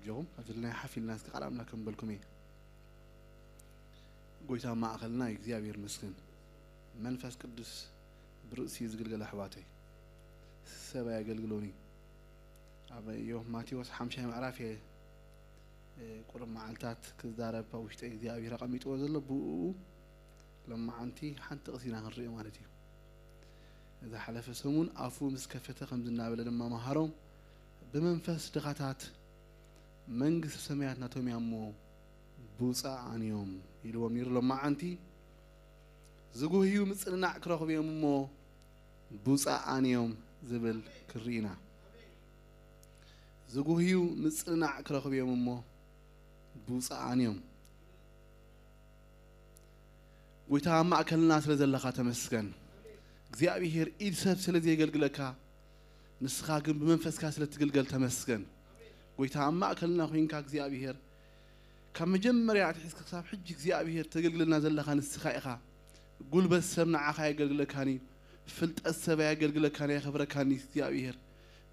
ጆኹም ኣብዚ ናይ ሓፊልና እስኪ ቃል ኣምላክ ከም በልኩም እየ። ጎይታ ማእኸልና እዩ እግዚኣብሔር መስገን። መንፈስ ቅዱስ ብርእሲ እዩ ዝግልገል ኣሕዋተይ። ሰብ ኣየገልግሎን እዩ። ኣብ ዮ ማቴዎስ ሓምሻይ ምዕራፍ እየ ቁሩብ መዓልታት ክዛረብ ኣብ ውሽጠ እግዚኣብሔር ኣቐሚጥዎ ዘሎ። ብኡ ሎማዓንቲ ሓንቲ ጥቕሲ ኢና ክንርኢ ማለት እዩ። ዝሓለፈ ሰሙን ኣፉ ምስ ከፈተ ከምዚ እናበለ ድማ መሃሮም፣ ብመንፈስ ድኻታት መንግስቲ ሰማያት ናቶም እያ እሞ ብፁዓን እዮም ኢልዎም ነይሩ። ሎማዓንቲ ዝጉህዩ ምጽንናዕ ክረኽቡ እዮም እሞ ብፁዓን እዮም ዝብል ክርኢ ኢና። ዝጉህዩ ምጽንናዕ ክረኽቡ እዮም እሞ ብፁዓን እዮም። ጎይታ ኣብ ማእከልና ስለ ዘለኻ ተመስገን። እግዚኣብሔር ኢድ ሰብ ስለ ዘየገልግለካ ንስኻ ግን ብመንፈስካ ስለ ትግልገል ተመስገን። ጎይታ ኣብ ማእከልና ኮይንካ እግዚኣብሔር ካብ መጀመርያ ኣትሒዝካ ክሳብ ሕጂ እግዚኣብሔር ተገልግለና ዘለኻ ንስኻ ኢኻ። ጉልበት ሰብ ንዓኻ ኣየገልግለካን እዩ። ፍልጠት ሰብ ኣየገልግለካን ኣየኸብረካን እዩ እግዚኣብሔር።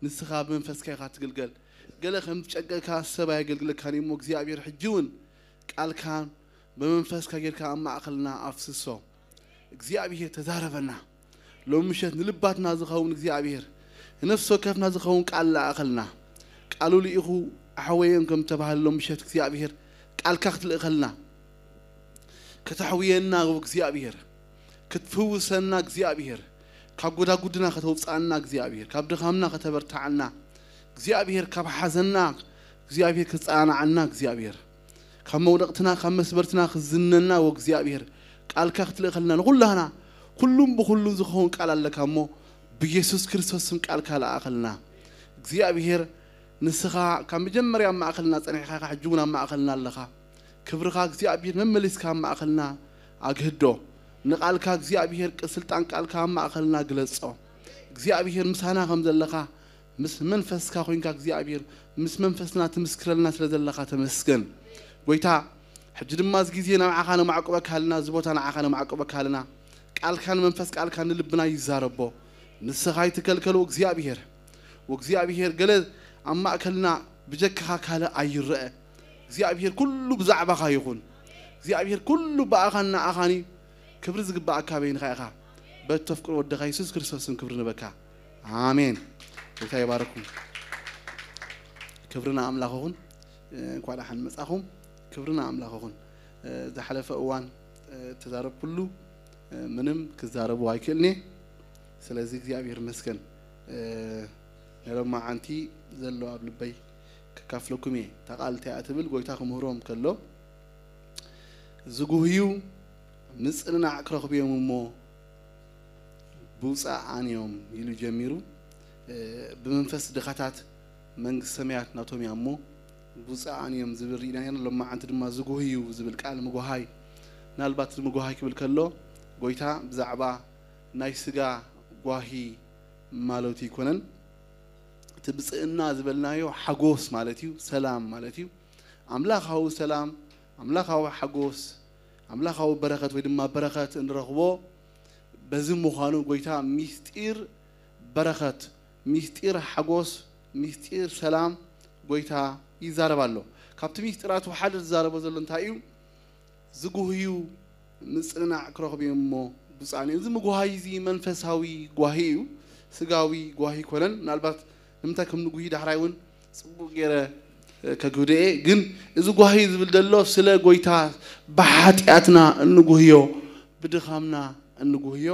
ንስኻ ብመንፈስካ ኢኻ ትግልገል። ገለ ከም ዝጨቀካ ሰብ ኣየገልግለካን እዩ እሞ እግዚኣብሔር ሕጂ እውን ቃልካን ብመንፈስካ ጌርካ ኣብ ማእኸልና ኣፍስሶ። እግዚኣብሔር ተዛረበና። ሎም ምሸት ንልባትና ዝኸውን እግዚኣብሔር ንነፍሲ ወከፍና ዝኸውን ቃል ለኣኸልና። ቃሉ ልኢኹ ኣሕወዮም ከም ተባህለ ሎም ምሸት እግዚኣብሔር ቃልካ ክትልእኸልና ከተሕውየና እግዚኣብሔር ክትፍውሰና እግዚኣብሔር ካብ ጎዳጉድና ከተውፅኣና እግዚኣብሔር ካብ ድኻምና ከተበርታዓና እግዚኣብሔር ካብ ሓዘና እግዚኣብሔር ክፀናናዓና እግዚኣብሔር ካብ መውደቕትና ካብ መስበርትና ክዝነና ወእግዚኣብሔር ቃልካ ክትልእኸልና ንኹላህና ኩሉም ብኹሉን ዝኸውን ቃል ኣለካ እሞ ብኢየሱስ ክርስቶስ ስም ቃልካ ለኣኸልና እግዚኣብሔር ንስኻ ካብ መጀመርያ ኣብ ማእኸልና ጸኒሕካ ኢኻ ሕጂ እውን ኣብ ማእኸልና ኣለኻ ክብርኻ እግዚኣብሔር መመሊስካ ኣብ ማእኸልና ኣግህዶ ንቓልካ እግዚኣብሔር ስልጣን ቃልካ ኣብ ማእኸልና ግለጾ እግዚኣብሔር ምሳና ከም ዘለኻ ምስ መንፈስካ ኮይንካ እግዚኣብሔር ምስ መንፈስና ትምስክረልና ስለ ዘለኻ ተመስገን ጎይታ ሕጂ ድማ እዚ ግዜ ንዓኻ ነማዕቁበካ ኣለና እዚ ቦታ ንዓኻ ነማዕቁበካ ኣለና ቃልካ ንመንፈስ ቃልካ ንልብና ይዛረቦ ንስኻ ይትከልከል እግዚኣብሔር እግዚኣብሔር ገለ ኣብ ማእከልና ብጀካኻ ካልእ ኣይረአ እግዚኣብሔር ኩሉ ብዛዕባኻ ይኹን እግዚኣብሔር ኩሉ ብኣኻን ንኣኻን እዩ ክብሪ ዝግባኣካ በይንኻ ኢኻ በቲ ተፍቅሮ ወድኻ የሱስ ክርስቶስ ስም ክብሪ ንበካ ኣሜን። ጎይታ ይባርኩም። ክብሪ ንኣምላኽ ይኹን። እንኳዕ ደሓን መጻኹም። ክብሪ ንኣምላኽ ይኹን። ዝሓለፈ እዋን ተዛረብኩሉ ምንም ክዛረቡ ኣይክእልኒ። ስለዚ እግዚኣብሔር ይመስገን። ናይ ሎማዓንቲ ዘሎ ኣብ ልበይ ከካፍለኩም እየ። እታ ቃል እንታይ እያ ትብል? ጎይታ ክምህሮም ከሎ ዝጉህዩ ምጽንናዕ ክረኽቡ እዮም እሞ ብውጻእ ኣንዮም ኢሉ ጀሚሩ ብመንፈስ ድኻታት መንግስቲ ሰማያት ናቶም እያ እሞ ብውጻእ ኣንዮም ዝብል ርኢና ኢና። ሎማዓንቲ ድማ ዝጉህዩ ዝብል ቃል ምጉሃይ ምናልባት ምጉሃይ ክብል ከሎ ጎይታ ብዛዕባ ናይ ስጋ ጓሂ ማለቱ ይኮነን። እቲ ብጽእና ዝበልናዮ ሓጎስ ማለት እዩ፣ ሰላም ማለት እዩ። ኣምላኻዊ ሰላም፣ ኣምላኻዊ ሓጎስ፣ ኣምላኻዊ በረኸት ወይ ድማ በረኸት እንረኽቦ በዚ ምዃኑ ጎይታ ሚስጢር በረኸት፣ ሚስጢር ሓጎስ፣ ሚስጢር ሰላም ጎይታ ይዛረብ ኣሎ። ካብቲ ሚስጢራቱ ሓደ ዝዛረቦ ዘሎ እንታይ እዩ? ዝጉህዩ ምጽንናዕ ክረኽቡ እዮም እሞ ብፁዓን እዮም። እዚ ምጉሃይ እዚ መንፈሳዊ ጓሂ እዩ፣ ስጋዊ ጓሂ ኮነን። ምናልባት ንምንታይ ከም ንጉሂ ዳሕራይ እውን ጽቡቕ ገይረ ከግህዶ እየ። ግን እዚ ጓሂ ዝብል ዘሎ ስለ ጎይታ ብሓጢኣትና እንጉህዮ ብድኻምና እንጉህዮ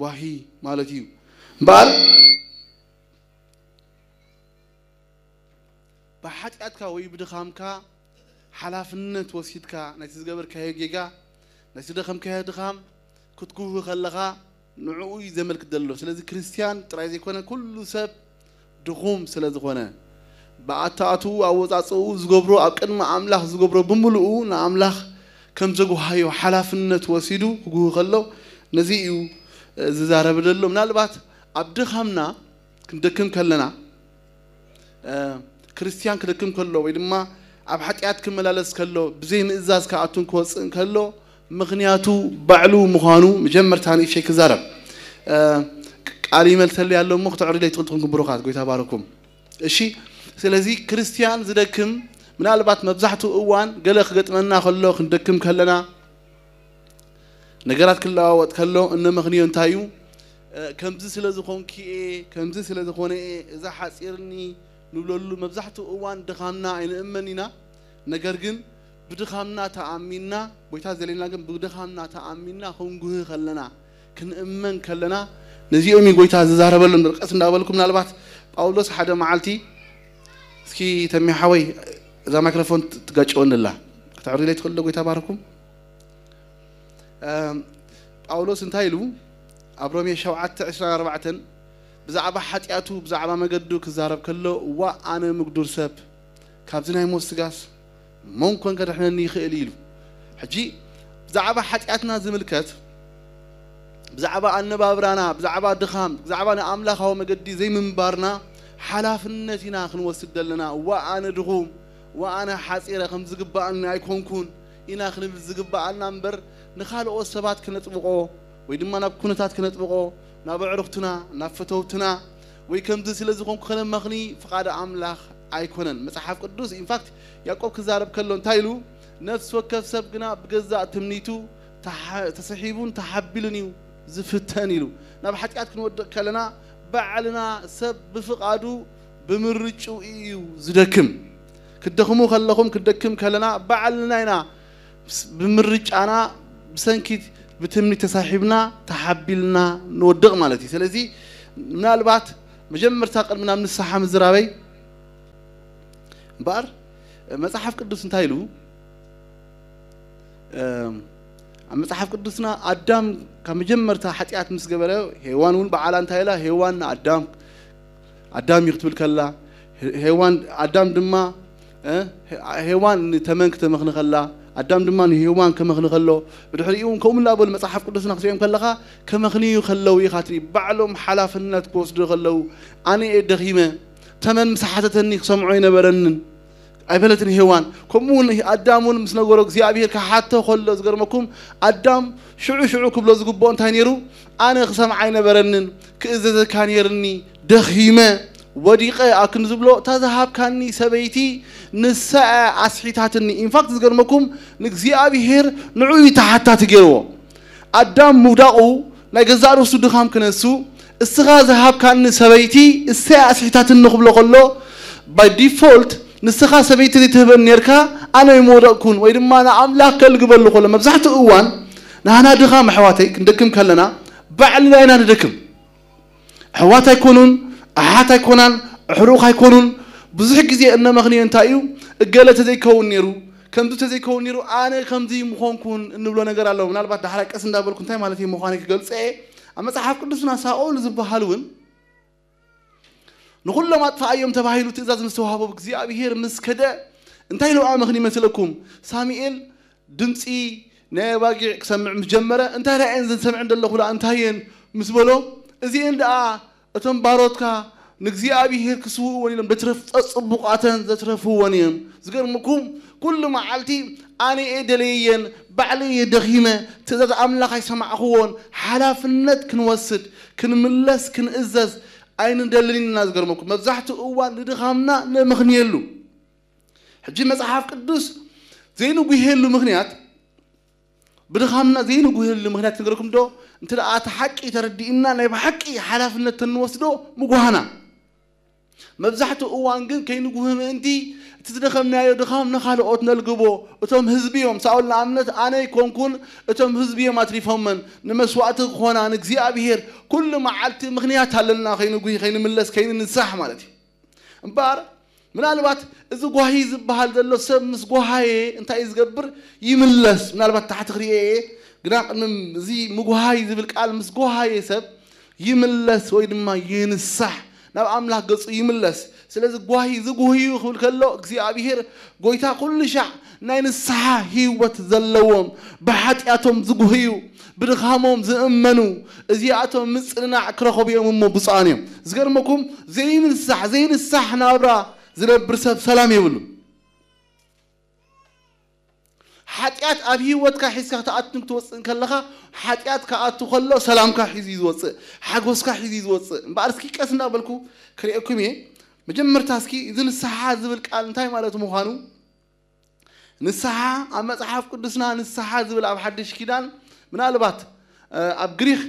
ጓሂ ማለት እዩ እምበኣር ብሓጢኣትካ ወይ ብድኻምካ ሓላፍነት ወሲድካ ናይቲ ዝገበርካዮ ጌጋ ናይቲ ዝደኸምካዮ ድኻም ክትጉህ ከለኻ ንዕኡ እዩ ዘመልክት ዘሎ ስለዚ ክርስትያን ጥራይ ዘይኮነ ኩሉ ሰብ ድኹም ስለ ዝኾነ ብኣታኣትኡ ኣወፃፅኡ ዝገብሮ ኣብ ቅድሚ ኣምላኽ ዝገብሮ ብምልኡ ንኣምላኽ ከም ዘጉሃዮ ሓላፍነት ወሲዱ ክጉህ ከሎ ነዚ እዩ ዝዛረብ ዘሎ ምናልባት ኣብ ድኻምና ክንደክም ከለና ክርስትያን ክደክም ከሎ ወይ ድማ ኣብ ሓጢኣት ክመላለስ ከሎ ብዘይ ምእዛዝ ክኣቱን ክወፅእን ከሎ ምኽንያቱ ባዕሉ ምዃኑ መጀመርታ ንእሸይ ክዛረብ ቃል ይመልሰለይ ኣሎ እሞ ክተዕርለይ ትኽእል ትኹንኩም ብሩኻት ጎይታ ባረኩም እሺ ስለዚ ክርስትያን ዝደክም ምናልባት መብዛሕትኡ እዋን ገለ ክገጥመና ከሎ፣ ክንደክም ከለና፣ ነገራት ክለዋወጥ ከሎ እነመኽንዮ እንታይ እዩ? እ፣ ከምዚ ስለ ዝኾንኩ እየ፣ ከምዚ ስለ ዝኾነ እየ፣ እዛ ሓጺርኒ ንብለሉ መብዛሕትኡ እዋን ድኻምና ኣይንእመን ኢና። ነገር ግን ብድኻምና ተኣሚንና፣ ጎይታ ዘሌና ግን ብድኻምና ተኣሚንና ክንጉህ ከለና፣ ክንእመን ከለና፣ ነዚኦም እዩ ጎይታ ዝዛረበሎም። ቀስ እንዳበልኩ ምናልባት ጳውሎስ ሓደ መዓልቲ፣ እስኪ ተሚ ሓወይ እዛ ማይክሮፎን ትጋጭወኒ ኣላ። ከተዕርዩለይ ትኽእሉ ዶ? ጎይታ ባርኩም። እም፣ ጳውሎስ እንታይ ኢሉ? ኣብ ሮሜ ሸውዓተ ዕስራን ኣርባዕተን ብዛዕባ ሓጢኣቱ፣ ብዛዕባ መገዱ ክዛረብ ከሎ፣ "እዋ ኣነ ምጉዱር ሰብ፣ ካብዚ ናይ ሞት ስጋስ መን ኮን ከድሕነኒ ይኽእል?" ኢሉ። ሕጂ ብዛዕባ ሓጢኣትና ዝምልከት፣ ብዛዕባ ኣነባብራና፣ ብዛዕባ ድኻም፣ ብዛዕባ ንኣምላኻዊ መገዲ ዘይምንባርና ሓላፍነት ኢና ክንወስድ ዘለና። "እዋ ኣነ ድኹም፣ እዋ ኣነ ሓጺረ፣ ከም ዝግባኣኒ ኣይኮንኩን" ኢና ክንብል ዝግባኣና እምበር፣ ንኻልኦት ሰባት ክነጥብቖ ወይ ድማ ናብ ኩነታት ክነጥብቖ፣ ናብ ኣዕሩኽትና፣ ናብ ፈተውትና፣ ወይ ከምዚ ስለ ዝኾንኩ ከነመኽኒ ፍቓድ ኣምላኽ ኣይኮነን። መጽሓፍ ቅዱስ ኢንፋክት ያዕቆብ ክዛረብ ከሎ እንታይ ኢሉ? "ነፍሲ ወከፍ ሰብ ግና ብገዛእ ትምኒቱ ተሓ-፣ ተሰሒቡን ተሓቢሉን እዩ ዝፍተን" ኢሉ። ናብ ሓጢኣት ክንወድቕ ከለና ባዕልና ሰብ ብፍቓዱ ብምርጭኡ እዩ ዝደክም። ክትደኽሙ ከለኹም፣ ክትደክም ከለና ባዕልና ኢና ስ-፣ ብምርጫና ብሰንኪ ብትምኒት ተሳሒብና ተሓቢልና ንወድቕ ማለት እዩ። ስለዚ ምናልባት መጀመርታ ቅድሚ ናብ ንስሓ ምዝራበይ እምበኣር መጽሓፍ ቅዱስ እንታይ ኢሉ? እም፣ ኣብ መጽሓፍ ቅዱስና ኣዳም ካብ መጀመርታ ሓጢኣት ምስ ገበረ፣ ሄዋን እውን በዓላ እንታይ ኢላ? ሄዋን ንኣዳም፣ ኣዳም እዩ ክትብል ከላ፣ ሄ-፣ ሄዋን፣ ኣዳም ድማ፣ እ፣ ሄ-፣ ሄዋን ንተመን ክተመኽኒ ከላ፣ ኣዳም ድማ ንሄዋን ከመኽኒ ከሎ፣ ብድሕሪኡ እውን ከምኡ እናበሉ መጽሓፍ ቅዱስና ክትሪኦም ከለኻ፣ ከመኽንዩ ከለዉ ኢኻ ትርኢ። ባዕሎም ሓላፍነት ክወስዱ ከለዉ፣ ኣነ እየ ደኺመ፣ ተመን ምስ ሓተተኒ ክሰምዖ ኣይነበረንን። ኣይበለትን ሄዋን። ከምኡ እውን ኣዳም እውን ምስ ነገሮ እግዚኣብሔር ክሓቶ ከሎ ዝገርመኩም፣ ኣዳም ሽዑ ሽዑ ክብሎ ዝግብኦ እንታይ ነይሩ? ኣነ ክሰምዓ ኣይነበረንን፣ ክእዘዘካ ነይርኒ፣ ደኺመ፣ ወዲቐ ኣክን ዝብሎ፣ እታ ዝሃብካኒ ሰበይቲ ንሳ እያ ኣስሒታትኒ። ኢንፋክት ዝገርመኩም ንእግዚኣብሔር ንዑ እዩ ተሓታቲ ገይርዎ። ኣዳም ምውዳቑ ናይ ገዛእ ርእሱ ድኻም ክነሱ፣ እስኻ ዝሃብካኒ ሰበይቲ እሰይ ኣስሒታትኒ ክብሎ ከሎ፣ ባይ ዲፎልት ንስኻ ሰበይቲ ዘይትህበኒ ነርካ፣ ኣነ ኣይምወደቕኩን ወይ ድማ ንኣምላኽ ከልግበሉ ከሎ፣ መብዛሕትኡ እዋን ንሃና ድኻም ኣሕዋተይ ክንደክም ከለና ባዕልና ኢና ንደክም። ኣሕዋት ኣይኮኑን፣ ኣሓት ኣይኮናን፣ ኣሕሩኽ ኣይኮኑን። ብዙሕ ግዜ እነመኽንዮ እንታይ እዩ? እገለ ተዘይከውን ነይሩ፣ ከምዚ ተዘይከውን ነይሩ፣ ኣነ ከምዚ ምኾንኩን እንብሎ ነገር ኣሎ። ምናልባት ዳሕራይ ቀስ እንዳበልኩ እንታይ ማለት እዩ ምዃነይ ክገልጸ እየ። ኣብ መጽሓፍ ቅዱስና ሳኦል ዝበሃል እውን ንኹሎም ኣጥፍኣዮም ተባሂሉ ትእዛዝ ምስ ተዋህቦ እግዚኣብሄር ምስ ከደ እንታይ ኢሉ ኣመኽን ይመስለኩም? ሳሙኤል ድምፂ ናይ ኣባጊዕ ክሰምዕ ምስ ጀመረ፣ እንታይ ደኣ እየን ዘን ሰምዐን ዘለኹ ደኣ እንታይ እየን ምስ በሎ፣ እዚኤን ደኣ እቶም ባሮትካ ንእግዚኣብሄር ክስውእወን ኢሎም ዘትረፍ-፣ ጸጽቡቓተን ዘትረፍወን እዮም። ዝገርምኩም፣ ኩሉ መዓልቲ ኣነ እየ ደለየየን፣ ባዕለይ እየ ደኺመ፣ ትእዛዝ ኣምላኽ ኣይሰማዕኽዎን። ሓላፍነት ክንወስድ፣ ክንምለስ፣ ክንእዘዝ ኣይንደልን ኢና። ዝገርመኩም፣ መብዛሕትኡ እዋን ንድኻምና ነመኽንየሉ። ሕጂ መጽሓፍ ቅዱስ ዘይንጉሄሉ ምኽንያት፣ ብድኻምና ዘይንጉሄሉ ምኽንያት ክነግረኩም ዶ? እንተ ደኣ እቲ ሓቂ ተረዲእና፣ ናይ ብሓቂ ሓላፍነት ተንወስዶ ምጉሃና። መብዛሕትኡ እዋን ግን ከይንጉህ ምእንቲ፣ እቲ ዝደኸምናዮ ድኻም ንኻልኦት ነልግቦ። እቶም ህዝቢ እዮም። ሳኦል ንኣብነት ኣነ ኣይኮንኩን፣ እቶም ህዝቢ እዮም ኣትሪፎመን። ንመስዋእቲ ክኾና ንእግዚኣብሄር ኩሉ መዓልቲ ምኽንያት ኣለና ከይንጉሂ፣ ከይንምለስ፣ ከይንንሳሕ ማለት እዩ። እምበኣር ምናልባት እዚ ጓሂ ዝበሃል ዘሎ ሰብ ምስ ጓሃየ እንታይ እዩ ዝገብር? ይምለስ። ምናልባት ታሕቲ ክርእየ እየ፣ ግና ቅድሚ እዚ ምጉሃይ ዝብል ቃል ምስ ጓሃየ ሰብ ይምለስ ወይ ድማ ይንሳሕ፣ ናብ ኣምላኽ ገጹ ይምለስ። ስለዚ ጓሂ ዝጉህዩ ክብል ከሎ እግዚኣብሄር ጎይታ ኩሉ ሻዕ ናይ ንስሓ ህይወት ዘለዎም ብሓጢኣቶም ዝጉህዩ ብድኻሞም ዝእመኑ እዚኣቶም ምጽንናዕ ክረኸቡ እዮም እሞ ብፁዓን እዮም። ዝገርመኩም ዘይምንሳሕ ዘይንሳሕ ናብራ ዝነብር ሰብ ሰላም የብሉ። ሓጢኣት ኣብ ህይወትካ ሒዝካ ክትኣትን ክትወፅእን ከለኻ ሓጢኣት ክኣቱ ከሎ ሰላምካ ሒዙ እዩ ዝወፅእ፣ ሓጎስካ ሒዙ እዩ ዝወፅእ። እምበኣር እስኪ ቀስ እንዳበልኩ ክርእየኩም እየ። መጀመርታ እስኪ እዚ ንስሓ ዝብል ቃል እንታይ ማለት ምዃኑ ንስሓ ኣብ መጽሓፍ ቅዱስና ንስሓ ዝብል ኣብ ሓድሽ ኪዳን ምናልባት ኣብ ግሪኽ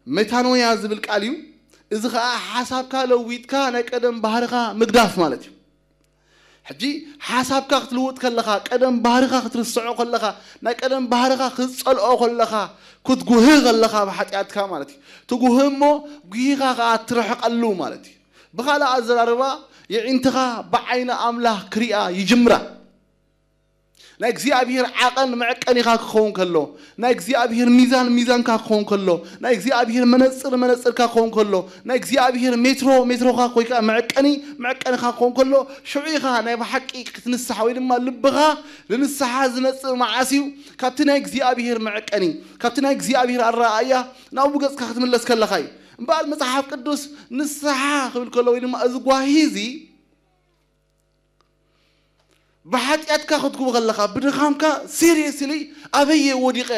ሜታኖያ ዝብል ቃል እዩ። እዚ ኸዓ ሓሳብካ ለዊጥካ ናይ ቀደም ባህርኻ ምግዳፍ ማለት እዩ። ሕጂ ሓሳብካ ክትልውጥ ከለኻ፣ ቀደም ባህርኻ ክትርስዖ ከለኻ፣ ናይ ቀደም ባህርኻ ክትጸልኦ ከለኻ፣ ክትጉህ ከለኻ ብሓጢኣትካ ማለት እዩ። ትጉህ እሞ ጉሂኻ ኸዓ ትርሕቀሉ ማለት እዩ። ብኻልእ ኣዘራርባ የዒንትኻ ብዓይኒ ኣምላኽ ክሪኣ ይጅምራ። ናይ እግዚኣብሔር ዓቐን መዐቀኒኻ ክኸውን ከሎ፣ ናይ እግዚኣብሔር ሚዛን ሚዛንካ ክኸውን ከሎ፣ ናይ እግዚኣብሔር መነጽር መነጽርካ ክኸውን ከሎ፣ ናይ እግዚኣብሔር ሜትሮ ሜትሮኻ ኮይካ መዐቀኒ መዐቀንኻ ክኸውን ከሎ፣ ሽዑ ኢኻ ናይ ብሓቂ ክትንስሓ ወይ ድማ ልብኻ ንንስሓ ዝመጽእ መዓስ እዩ? ካብቲ ናይ እግዚኣብሔር መዐቀኒ፣ ካብቲ ናይ እግዚኣብሔር ኣረኣእያ ናብኡ ገጽካ ክትምለስ ከለኻ እዩ። እምበኣር መጽሓፍ ቅዱስ ንስሓ ክብል ከሎ ወይ ድማ እዚ ጓሂ እዚ ብሓጢኣትካ ክትጉህ ከለኻ ብድኻምካ ሲሪየስሊ ኣበየ ወዲቐ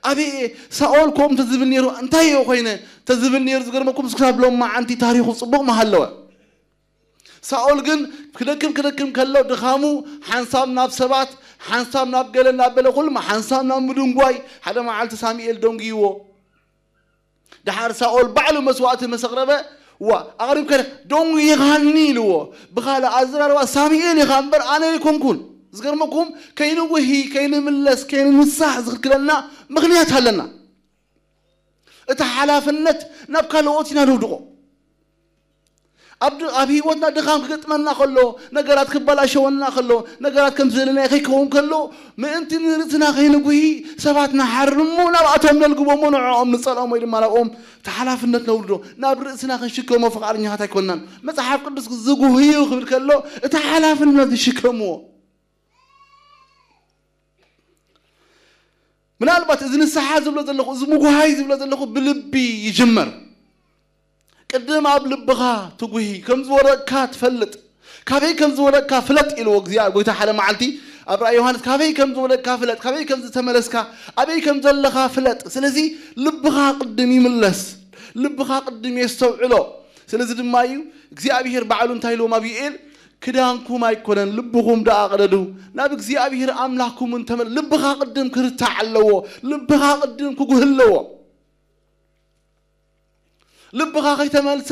ኣበየ ሳኦል ከምኡ እንተዝብል ነይሩ እንታይ እየ ኮይነ እንተዝብል ነይሩ ዝገርመኩም እስክሳብ ሎም መዓንቲ ታሪኹ ጽቡቕ መሃለወ። ሳኦል ግን ክደክም ክደክም ከሎ ድኻሙ ሓንሳብ ናብ ሰባት ሓንሳብ ናብ ገለ እናበለ ኩሉ ሓንሳብ ናብ ምድንጓይ ሓደ መዓልቲ ሳሙኤል ደንጉይዎ። ድሓር ሳኦል ባዕሉ መስዋእቲ ምስ ኣቕረበ ዋ ኣቕሪብካ ዶ- ደንጉይኻኒ ኢልዎ። ብኻልእ ኣዘራርባ ሳሙኤል ኢኻ እምበር ኣነ ኣይኮንኩን። ዝገርመኩም ከይንጉሂ ከይንምለስ ከይንንሳሕ ዝኽልክለና ምኽንያት ኣለና። እቲ ሓላፍነት ናብ ካልኦት ኢና ነውድቖ። ኣብ ድ- ኣብ ህይወትና ድኻም ክገጥመና ከሎ ነገራት ክበላሸወና ከሎ ነገራት ከም ዝደለናዮ ከይከውን ከሎ ምእንቲ ንርእስና ከይንጉሂ ሰባት ንሓርሞ ናብኣቶም ነልግቦሞ ንዕኦም ንጸልኦም ወይ ድማ ናብኦም እቲ ሓላፍነት ነውርዶ። ናብ ርእስና ክንሽከሞ ፍቓደኛታት ኣይኮንናን። መጽሓፍ ቅዱስ ዝጉህዩ ክብል ከሎ እቲ ሓላፍነት ዝሽከምዎ ምናልባት እዚ ንስሓ ዝብሎ ዘለኹ እዚ ምጉሃይ ዝብሎ ዘለኹ ብልቢ ይጅመር። ቅድም ኣብ ልብኻ ትጉሂ ከም ዝወደቅካ ትፈልጥ። ካበይ ከም ዝወደቅካ ፍለጥ ኢልዎ እግዚኣብሔር ጎይታ ሓደ መዓልቲ ኣብ ራእይ ዮሃንስ ካበይ ከም ዝወደቅካ ፍለጥ፣ ካበይ ከም ዝተመለስካ፣ ኣበይ ከም ዘለኻ ፍለጥ። ስለዚ ልብኻ ቅድም ይምለስ፣ ልብኻ ቅድም የስተውዕሎ። ስለዚ ድማ እዩ እግዚኣብሔር ባዕሉ እንታይ ኢልዎም ኣብ ዩኤል ክዳንኩም ኣይኮነን ልብኹም ደኣ ቅደዱ፣ ናብ እግዚኣብሔር ኣምላኽኩም እንተመል ልብኻ ቅድም ክርታዕ ኣለዎ። ልብኻ ቅድም ክጉህ ኣለዎ። ልብኻ ከይተመልሰ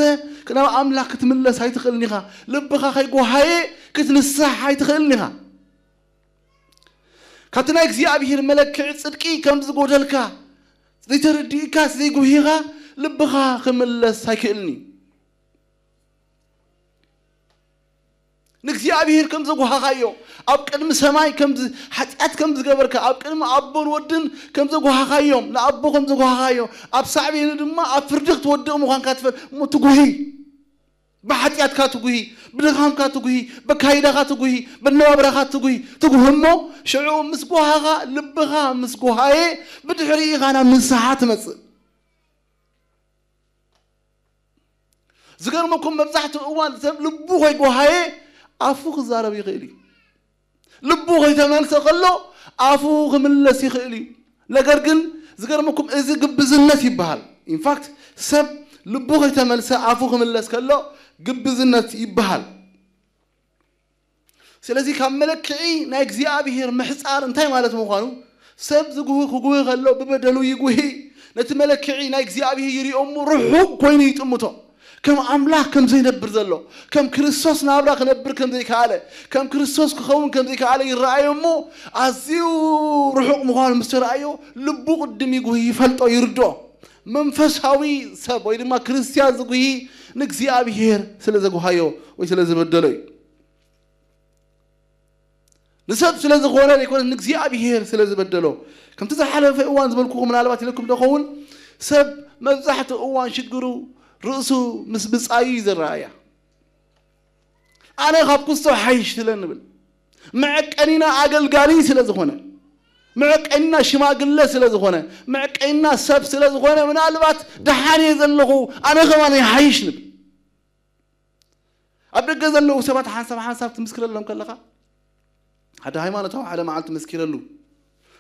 ናብ ኣምላኽ ክትምለስ ኣይትኽእልን ኢኻ። ልብኻ ከይጎሃየ ክትንሳሕ ኣይትኽእልን ኢኻ። ካብቲ ናይ እግዚኣብሔር መለክዒ ጽድቂ ከም ዝጎደልካ ዘይተረዲእካ ዘይጉሂኻ ልብኻ ክምለስ ኣይክእልን እዩ። ንእግዚኣብሔር ከም ዘጓሃኻዮ ኣብ ቅድሚ ሰማይ ከም ዝ- ሓጢኣት ከም ዝገበርካ ኣብ ቅድሚ ኣቦን ወድን ከም ዘጓሃኻዮም ንኣቦ ከም ዘጓሃኻዮ ኣብ ሳዕቤኑ ድማ ኣብ ፍርዲ ክትወድቕ ምዃንካ ትፈል እሞ ትጉሂ። ብሓጢኣትካ ትጉሂ፣ ብድኻምካ ትጉሂ፣ በካይዳኻ ትጉሂ፣ በነባብራኻ ትጉሂ ትጉህ እሞ ሽዑ ምስ ጓሃኻ ልብኻ ምስ ጓሃየ ብድሕሪ ኢኻ ናብ ንስሓ ትመጽእ። ዝገርመኩም መብዛሕትኡ እዋን ሰብ ልቡ ከይጎሃየ ኣፉ ክዛረብ ይኽእል እዩ። ልቡ ከይተመልሰ ከሎ ኣፉ ክምለስ ይኽእል እዩ። ነገር ግን ዝገርመኩም እዚ ግብዝነት ይበሃል። ኢንፋክት ሰብ ልቡ ከይተመልሰ ኣፉ ክምለስ ከሎ ግብዝነት ይበሃል። ስለዚ ካብ መለክዒ ናይ እግዚኣብሔር ምሕፃር እንታይ ማለት ምዃኑ ሰብ ዝጉህ ክጉህ ከሎ ብበደሉ ይጉሂ። ነቲ መለክዒ ናይ እግዚኣብሔር ይሪኦ እሞ ርሑቕ ኮይኑ ይጥምቶ። ከም ኣምላኽ ከም ዘይነብር ዘሎ ከም ክርስቶስ ናብራ ክነብር ከም ዘይከኣለ ከም ክርስቶስ ክኸውን ከም ዘይከኣለ ይረኣዮ እሞ ኣዝዩ ርሑቕ ምዃኑ ምስ ተረኣዮ ልቡ ቅድም ይጉሂ ይፈልጦ ይርድኦ። መንፈሳዊ ሰብ ወይ ድማ ክርስትያን ዝጉሂ ንእግዚኣብሔር ስለ ዘጉሃዮ ወይ ስለ ዝበደሎ እዩ። ንሰብ ስለ ዝኾነ ዘይኮነ ንእግዚኣብሔር ስለ ዝበደሎ ከምቲ ዝሓለፈ እዋን ዝበልኩኹም ምናልባት ኢለኩም ደኸውን ሰብ መብዛሕትኡ እዋን ሽግሩ ርእሱ ምስ ብጻዩ እዩ ዝረኣያ። ኣነ ካብ ኩስቶ ሓይሽ ስለ ንብል መዐቀኒና ኣገልጋሊ ስለ ዝኾነ መዐቀኒና ሽማግለ ስለ ዝኾነ መዐቀኒና ሰብ ስለ ዝኾነ ምናልባት ደሓን እየ ዘለኹ ኣነ ከማን ይሓይሽ ንብል። ኣብ ደገ ዘለዉ ሰባት ሓንሳብ ሓንሳብ ትምስክረሎም ከለኻ ሓደ ሃይማኖታዊ ሓደ መዓልቲ መስኪረሉ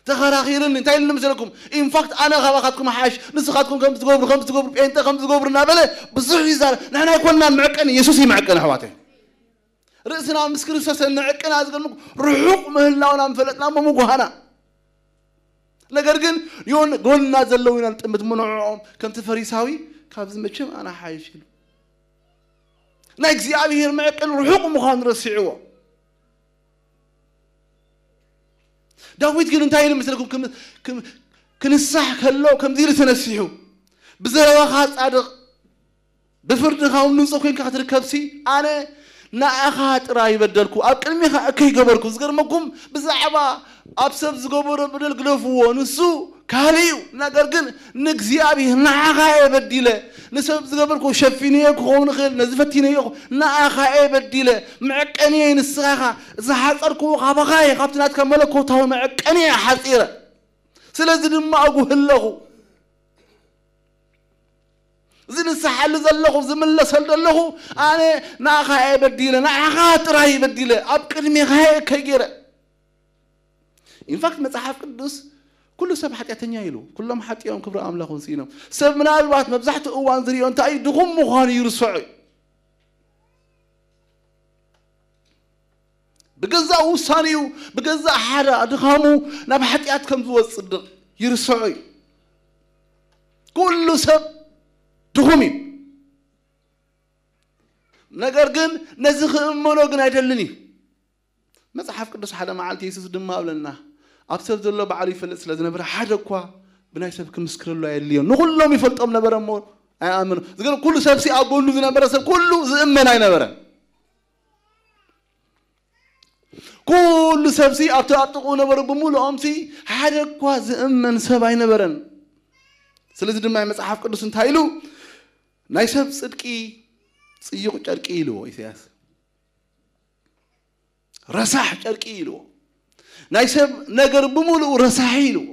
ተኸራኺርኒ እንታይ ኢልኒ መሰለኩም? ኢንፋክት ኣነ ካባኻትኩም ሓሽ ንስኻትኩም ከም ትገብሩ ከም ትገብሩ ጴንጠ ከም ትገብሩ እናበለ ብዙሕ ይዛረ ንሕና ኣይኮንናን መዕቀኒ የሱስ እዩ መዕቀኒ ኣሕዋተይ። ርእስና ምስ ክርስቶስ እንዕቅና ዝገርምኩ ርሑቕ ምህላውና ምፈለጥና እሞ ምጉሃና። ነገር ግን ዮን ጎንና ዘለዉ ኢና ንጥምት ምንዕኦም ከምቲ ፈሪሳዊ ካብዚ መቸም ኣነ ሓይሽ ኢሉ ናይ እግዚኣብሔር ምዕቅን ርሑቕ ምዃኑ ረሲዕዎ። ዳዊት ግን እንታይ ኢሉ ምስለኩም ክም- ክም- ክንሳሕ ከሎ ከምዚ ኢሉ ተነሲሑ፣ ብዘረባኻ ጻድቕ ብፍርድኻ እውን ንጹህ ኮይንካ ክትርከብሲ ኣነ ንኣኻ ጥራይ ይበደልኩ፣ ኣብ ቅድሚኻ እከይ ገበርኩ። ዝገርመኩም ብዛዕባ ኣብ ሰብ ዝገበሮ በደል ግደፍዎ፣ ንሱ ካልእ እዩ። ነገር ግን ንእግዚኣብሔር ንዓኻ እየ በዲለ፣ ንሰብ ዝገበርኩ ሸፊንዮ ክኸውን ይኽእል፣ ነዚ ፈቲነዮ ክኸውን፣ ንኣኻ እየ በዲለ፣ መዕቀንየ ንስኻ ኢኻ፣ ዝሓጸርኩዎ ካባኻ እየ፣ ካብቲ ናትካ መለኮታዊ መዕቀንየ ሓጺረ። ስለዚ ድማ እጉህ ኣለኹ። እዚ ንስሓሉ ዘለኹ ዝምለሰሉ ዘለኹ ኣነ ንኣኻ እየ በዲለ፣ ንዓኻ ጥራይ በዲለ፣ ኣብ ቅድሜኻ እየ ከይገይረ። ኢንፋክት መጽሓፍ ቅዱስ ኩሉ ሰብ ሓጢኣተኛ ኢሉ፣ ኩሎም ሓጢኦም ክብሪ ኣምላኽ እውን ስኢኖም። ሰብ ምናልባት መብዛሕትኡ እዋን ዝሪኦ እንታይ እዩ? ድኹም ምዃኑ ይርስዖ እዩ። ብገዛእ ውሳኔኡ ብገዛእ ሓደ ድኻሙ ናብ ሓጢኣት ከም ዝወጽእ ድ- ይርስዖ እዩ። ኩሉ ሰብ ድኹም እዩ። ነገር ግን ነዚ ክእመኖ ግን ኣይደልን እዩ። መጽሓፍ ቅዱስ ሓደ መዓልቲ የሱስ ድማ ኣብለና፣ ኣብ ሰብ ዘሎ ባዕሉ ይፈልጥ ስለ ዝነበረ ሓደ እኳ ብናይ ሰብ ክምስክረሉ ኣየድልዮን። ንኹሎም ይፈልጦም ነበረ እሞ ኣይኣመኑ። ዝገርም ኩሉ ሰብሲ ኣብ ጎኑ ዝነበረ ሰብ ኩሉ ዝእመን ኣይነበረን። ኩሉ ሰብሲ ኣብቲ ኣብ ጥቕኡ ነበሩ ብምሉኦምሲ ሓደ እኳ ዝእመን ሰብ ኣይነበረን። ስለዚ ድማ መጽሓፍ ቅዱስ እንታይ ኢሉ ናይ ሰብ ጽድቂ ጽዩቕ ጨርቂ ኢልዎ ኢሳያስ። ረሳሕ ጨርቂ ኢልዎ። ናይ ሰብ ነገር ብምሉኡ ረሳሒ ኢልዎ።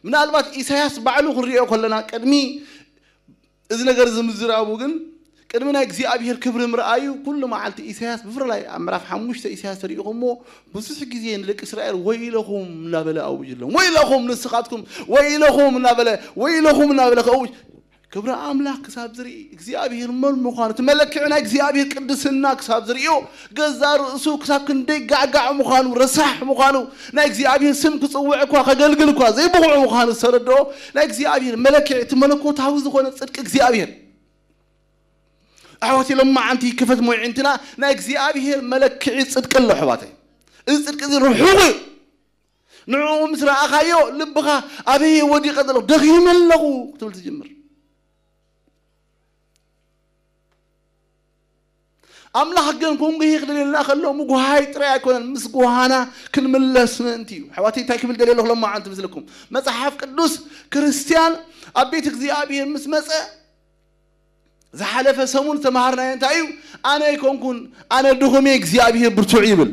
ምናልባት ኢሳያስ ባዕሉ ክንሪኦ ከለና ቅድሚ እዚ ነገር እዚ ምዝራቡ ግን ቅድሚ ናይ እግዚኣብሔር ክብሪ ምርኣዩ ኩሉ መዓልቲ ኢሳያስ ብፍላይ ኣብ ምዕራፍ ሓሙሽተ ኢሳያስ ተሪኢኹሞ ብዙሕ ግዜ ንደቂ እስራኤል ወይለኹም እናበለ ኣውጅሎም። ወይለኹም ንስኻትኩም ወይለኹም እናበለ ወይለኹም እናበለ ከውጅ ክብሪ ኣምላኽ ክሳብ ዝርኢ እግዚኣብሔር መን ምዃኑ እቲ መለክዒ ናይ እግዚኣብሔር ቅድስና ክሳብ ዝርእዮ ገዛ ርእሱ ክሳብ ክንደይ ጋዕጋዕ ምዃኑ ረሳሕ ምዃኑ ናይ እግዚኣብሔር ስም ክጽውዕ እኳ ከገልግል እኳ ዘይብቑዕ ምዃኑ ዝተረድኦ ናይ እግዚኣብሔር መለክዒ እቲ መለኮታዊ ዝኾነ ጽድቂ እግዚኣብሔር ኣሕዋት ሎማዓንቲ ክፈት ሞይዒንትና ናይ እግዚኣብሔር መለክዒ ጽድቂ ኣሎ ኣሕዋተይ። እዚ ጽድቂ እዚ ርሑቕ እዩ። ንዕኡ ምስ ረኣኻዮ ልብኻ ኣበይ ወዲቐ ዘለኹ ደኺመ ኣለኹ ክትብል ትጅምር። ኣምላኽ ግን ክንጉሂ ክደልየልና ከሎ ምጉሃይ ጥራይ ኣይኮነን፣ ምስ ጉሃና ክንምለስ ምእንቲ እዩ። ኣሕዋተይ እንታይ ክብል ደልየ ኣለኹ ሎማዓንቲ ምስልኩም? መጽሓፍ ቅዱስ ክርስትያን ኣብ ቤት እግዚኣብሔር ምስ መጸ ዝሓለፈ ሰሙን ዝተምሃርናዮ እንታይ እዩ? ኣነ ኣይኮንኩን፣ ኣነ ድኹም እየ፣ እግዚኣብሔር ብርቱዕ ይብል።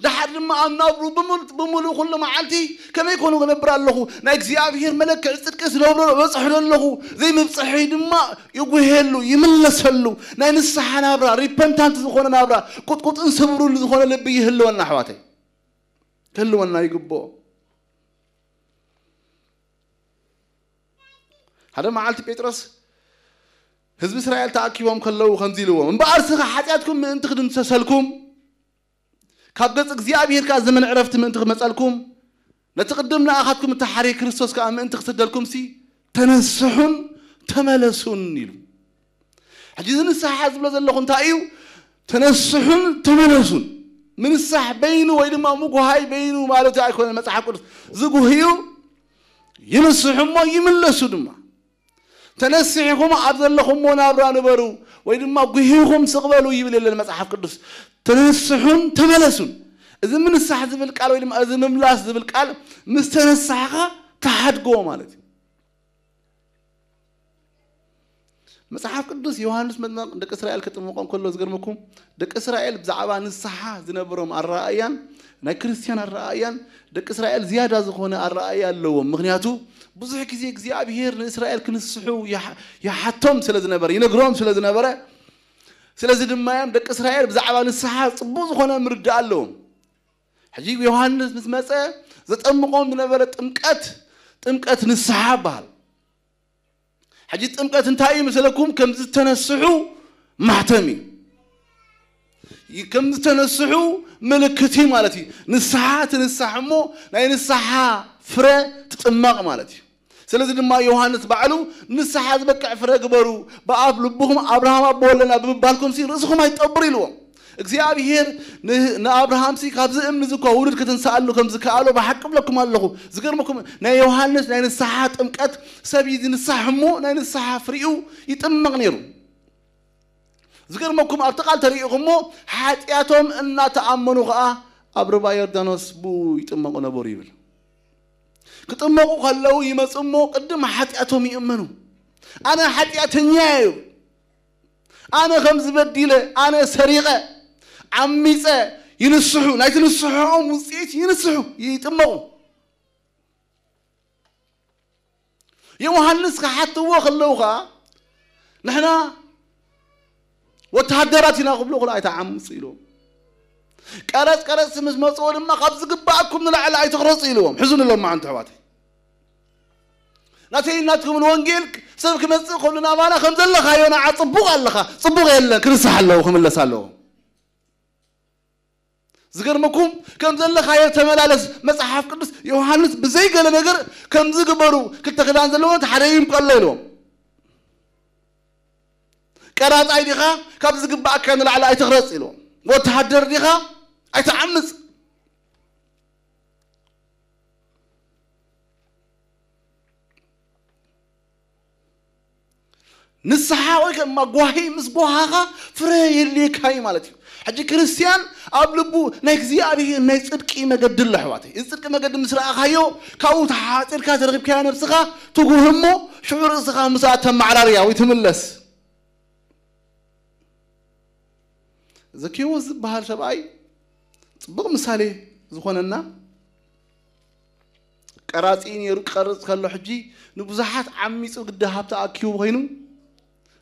ድሓር ድማ ኣብ ናብሩ ብምሉእ ኩሉ መዓልቲ ከመይ ኮኑ ክነብር ኣለኹ? ናይ እግዚኣብሔር መለክዒ ጽድቂ ዝነብሮ እበጽሕዶ ኣለኹ? ዘይምብጽሐይ ድማ ይጉሄሉ፣ ይምለሰሉ። ናይ ንስሓ ናብራ፣ ሪፐንታንት ዝኾነ ናብራ፣ ቁጥቁጥን ስብሩን ዝኾነ ልቢ ይህልወና ኣሕዋተይ። ክህልወና ይግብኦ። ሓደ መዓልቲ ጴጥሮስ ህዝቢ እስራኤል ተኣኪቦም ከለዉ ከምዚ ኢልዎም፣ እምበኣር ስኻ ሓጢኣትኩም ምእንቲ ክድምሰሰልኩም ካብ ገጽ እግዚኣብሔር ከኣ ዘመን ዕረፍቲ ምእንቲ ክመጸልኩም ነቲ ቅድም ንኣኻትኩም እተሓርየ ክርስቶስ ከኣ ምእንቲ ክስደልኩምሲ ተነስሑን ተመለሱን ኢሉ። ሕጂ እዚ ንስሓ ዝብሎ ዘለኹ እንታይ እዩ? ተነስሑን ተመለሱን። ምንሳሕ በይኑ ወይ ድማ ምጉሃይ በይኑ ማለት ኣይኮነን። መጽሓፍ ቅዱስ ዝጉህዩ ይንስሑ እሞ ይምለሱ ድማ። ተነሲሕኹም ኣብ ዘለኹምዎ ናብራ ንበሩ ወይ ድማ ጉሂኹም ስቕበሉ ይብል የለን መጽሓፍ ቅዱስ። ተነስሑን ተመለሱን። እዚ ምንሳሕ ዝብል ቃል ወይ ድማ እዚ ምምላስ ዝብል ቃል ምስ ተነሳሕኻ ተሓድጎ ማለት እዩ። መጽሓፍ ቅዱስ ዮሃንስ መጥመቕ ደቂ እስራኤል ከጥምቖም ከሎ ዝገርመኩም ደቂ እስራኤል ብዛዕባ ንስሓ ዝነበሮም ኣረኣእያን ናይ ክርስትያን ኣረኣእያን ደቂ እስራኤል ዝያዳ ዝኾነ ኣረኣእያ ኣለዎም። ምኽንያቱ ብዙሕ ግዜ እግዚኣብሔር ንእስራኤል ክንስሑ ይሓ- ይሓቶም ስለ ዝነበረ ይነግሮም ስለ ዝነበረ ስለዚ ድማ እዮም ደቂ እስራኤል ብዛዕባ ንስሓ ጽቡቕ ዝኾነ ምርዳእ ኣለዎም። ሕጂ ዮሃንስ ምስ መጸ ዘጠምቖም ዝነበረ ጥምቀት ጥምቀት ንስሓ ይበሃል። ሕጂ ጥምቀት እንታይ እዩ መሰለኩም? ከም ዝተነስሑ ማሕተም እዩ። ከም ዝተነስሑ ምልክት እዩ ማለት እዩ። ንስሓ ትንሳሕ እሞ ናይ ንስሓ ፍረ ትጥመቕ ማለት እዩ። ስለዚ ድማ ዮሃንስ ባዕሉ ንስሓ ዝበቅዕ ፍረ ግበሩ፣ ብኣብ ልብኹም ኣብርሃም ኣቦ ወለና ብምባልኩም ሲ ርእስኹም ኣይትጠብሩ ኢልዎም። እግዚኣብሔር ን- ንኣብርሃም ሲ ካብዚ እምኒ እዚ እኳ ውሉድ ክትንስኣሉ ከም ዝከኣሎ ብሓቂ ብለኩም ኣለኹ። ዝገርመኩም ናይ ዮሃንስ ናይ ንስሓ ጥምቀት ሰብ እዩ ዝንሳሕ እሞ ናይ ንስሓ ፍሪኡ ይጥመቕ ነይሩ። ዝገርመኩም ኣብቲ ቃል ተሪኢኹሞ ሓጢኣቶም እናተኣመኑ ኸዓ ኣብ ርባ ዮርዳኖስ ብኡ ይጥመቑ ነበሩ ይብል። ክጥመቑ ከለዉ ይመፁ እሞ ቅድም ሓጢኣቶም ይእመኑ። ኣነ ሓጢኣተኛ እዩ፣ ኣነ ከም ዝበዲለ፣ ኣነ ሰሪቐ፣ ዓሚፀ፣ ይንስሑ። ናይቲ ንስሕኦም ውፅኢት ይንስሑ፣ ይጥመቑ። ዮሃንስ ክሓትዎ ከለዉ ኸዓ ንሕና ወተሃደራት ኢና ክብሉ ክሉ ኣይተዓምፁ ኢሎም። ቀረፅ ቀረፅ ምስ መፅዎ ድማ ካብ ዝግባኣኩም ንላዕሊ ኣይትኽረፁ ኢልዎም። ሕዙ ንሎም መዓንቱ ኣሕዋተይ። ናተይ ናትኩም ንወንጌል ሰብ ክመፅእ ከሉ ናባና ከም ዘለኻዮ ንዓ ፅቡቕ ኣለኻ፣ ፅቡቕ የለን፣ ክንስሕ ኣለዎ፣ ክምለስ ኣለዎ። ዝገርመኩም ከም ዘለኻዮ ተመላለስ። መጽሓፍ ቅዱስ ዮሃንስ ብዘይገለ ነገር ከምዚ ግበሩ፣ ክልተ ክዳን ዘለዎ ሓደ እዩ ከሎ ኢልዎም። ቀራጻይ ዲኻ? ካብ ዝግባኣካ ንላዕሊ ኣይትኽረጽ ኢልዎም። ወተሃደር ዲኻ? ኣይትዓምጽ። ንስሓ ወይ ከ መጓሂ ምስ ጓሃኻ ፍረ የድልየካ እዩ ማለት እዩ። ሕጂ ክርስትያን ኣብ ልቡ ናይ እግዚኣብሔር ናይ ጽድቂ መገዲ ኣሎ ኣሕዋተይ። እዚ ጽድቂ መገዲ ምስ ረኣኻዮ ካብኡ ተሓጺርካ ዘረኺብካያ ነብስኻ ትጉህ እሞ ሽዑ ርእስኻ ምስኣ ተመዓራርያ ወይ ትምለስ። ዘኪዎስ ዝበሃል ሰብኣይ ጽቡቕ ምሳሌ ዝኾነና ቀራጺ ነይሩ። ክቐርጽ ከሎ ሕጂ ንብዙሓት ዓሚጹ ግዲ ሃብቲ ኣኪቡ ኮይኑ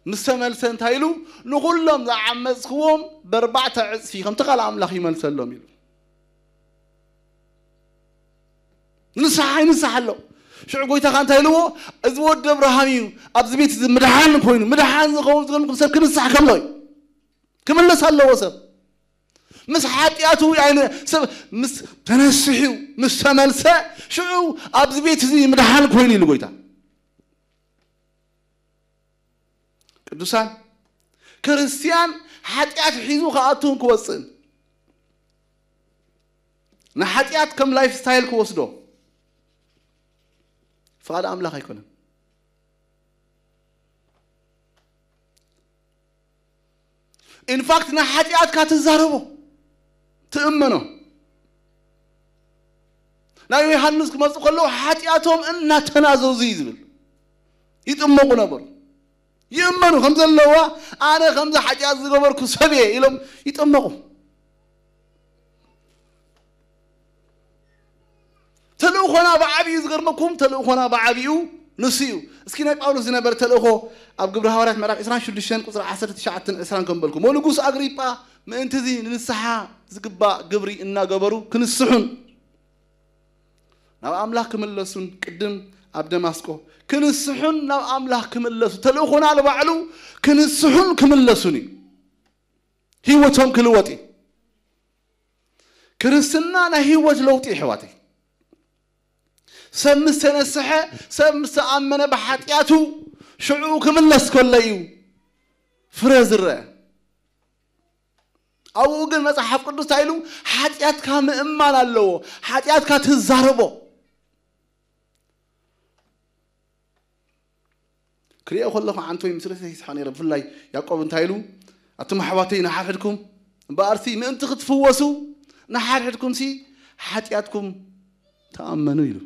ምስ ተመልሰ እንታይ ኢሉ ንኹሎም ዝዓመጽክዎም በርባዕተ ዕጽፊ ከምቲ ቃል ኣምላኽ ይመልሰሎም ኢሉ ንስሓ ይንስሓ ኣሎ። ሽዑ ጎይታኻ እንታይ ኢልዎ? እዚ ወዲ ኣብርሃም እዩ፣ ኣብዚ ቤት እዚ ምድሓን ኮይኑ ምድሓን ዝኸውን ዝገርምኩም ሰብ ክንስሕ ከሎ እዩ። ክምለስ ኣለዎ ሰብ ምስ ሓጢኣቱ ኣይነ ሰብ ምስ ተነስሑ ምስ ተመልሰ ሽዑ ኣብዚ ቤት እዚ ምድሓን ኮይኑ ኢሉ ጎይታ። ቅዱሳን ክርስትያን ሓጢኣት ሒዙ ክኣቱን ክወፅእን ንሓጢኣት ከም ላይፍ ስታይል ክወስዶ ፍቓድ ኣምላኽ ኣይኮነን። ኢንፋክት ንሓጢኣትካ ትዛረቦ ትእመኖ። ናብ ዮሃንስ ክመፁ ከለዉ ሓጢኣቶም እናተናዘዙ እዩ ዝብል። ይጥመቑ ነበሩ። ይእመኑ ከም ዘለዋ ኣነ ከምዚ ሓጢኣት ዝገበርኩ ሰብ እየ ኢሎም ይጥመቑ። ተልእኾና ብዓብዩ ዝገርመኩም ተልእኾና ብዓብዩ ንሱ እዩ። እስኪ ናይ ጳውሎስ ዝነበረ ተልእኾ ኣብ ግብሪ ሃዋርያት ምዕራፍ ዕስራን ሽዱሽተን ቁፅሪ ዓሰርተ ትሽዓተን ዕስራን ከም በልኩም ንጉስ ኣግሪጳ ምእንቲ እዚ ንንስሓ ዝግባእ ግብሪ እናገበሩ ክንስሑን ናብ ኣምላኽ ክምለሱን ቅድም ኣብ ደማስቆ ክንስሑን ናብ ኣምላኽ ክምለሱ ተልእኾና ንባዕሉ ክንስሑን ክምለሱን እዩ። ህይወቶም ክልወጥ እዩ። ክርስትና ናይ ህይወት ለውጢ እዩ ኣሕዋተይ። ሰብ ምስ ተነስሐ ሰብ ምስ ተኣመነ ብሓጢኣቱ ሽዑ ክምለስ ከሎ እዩ ፍረ ዝረአ። ኣብኡ ግን መጽሓፍ ቅዱስ እንታይ ኢሉ ሓጢኣትካ ምእማን ኣለዎ። ሓጢኣትካ ትዛረቦ ክሪኦ ከለኹ ዓንቶይ ምስለ ይስሖ ነይረ። ብፍላይ ያዕቆብ እንታይ ኢሉ ኣቱም ኣሕዋተይ ንሓድሕድኩም እምበኣርሲ ምእንቲ ክትፍወሱ ንሓድሕድኩም ሲ ሓጢኣትኩም ተኣመኑ ኢሉ።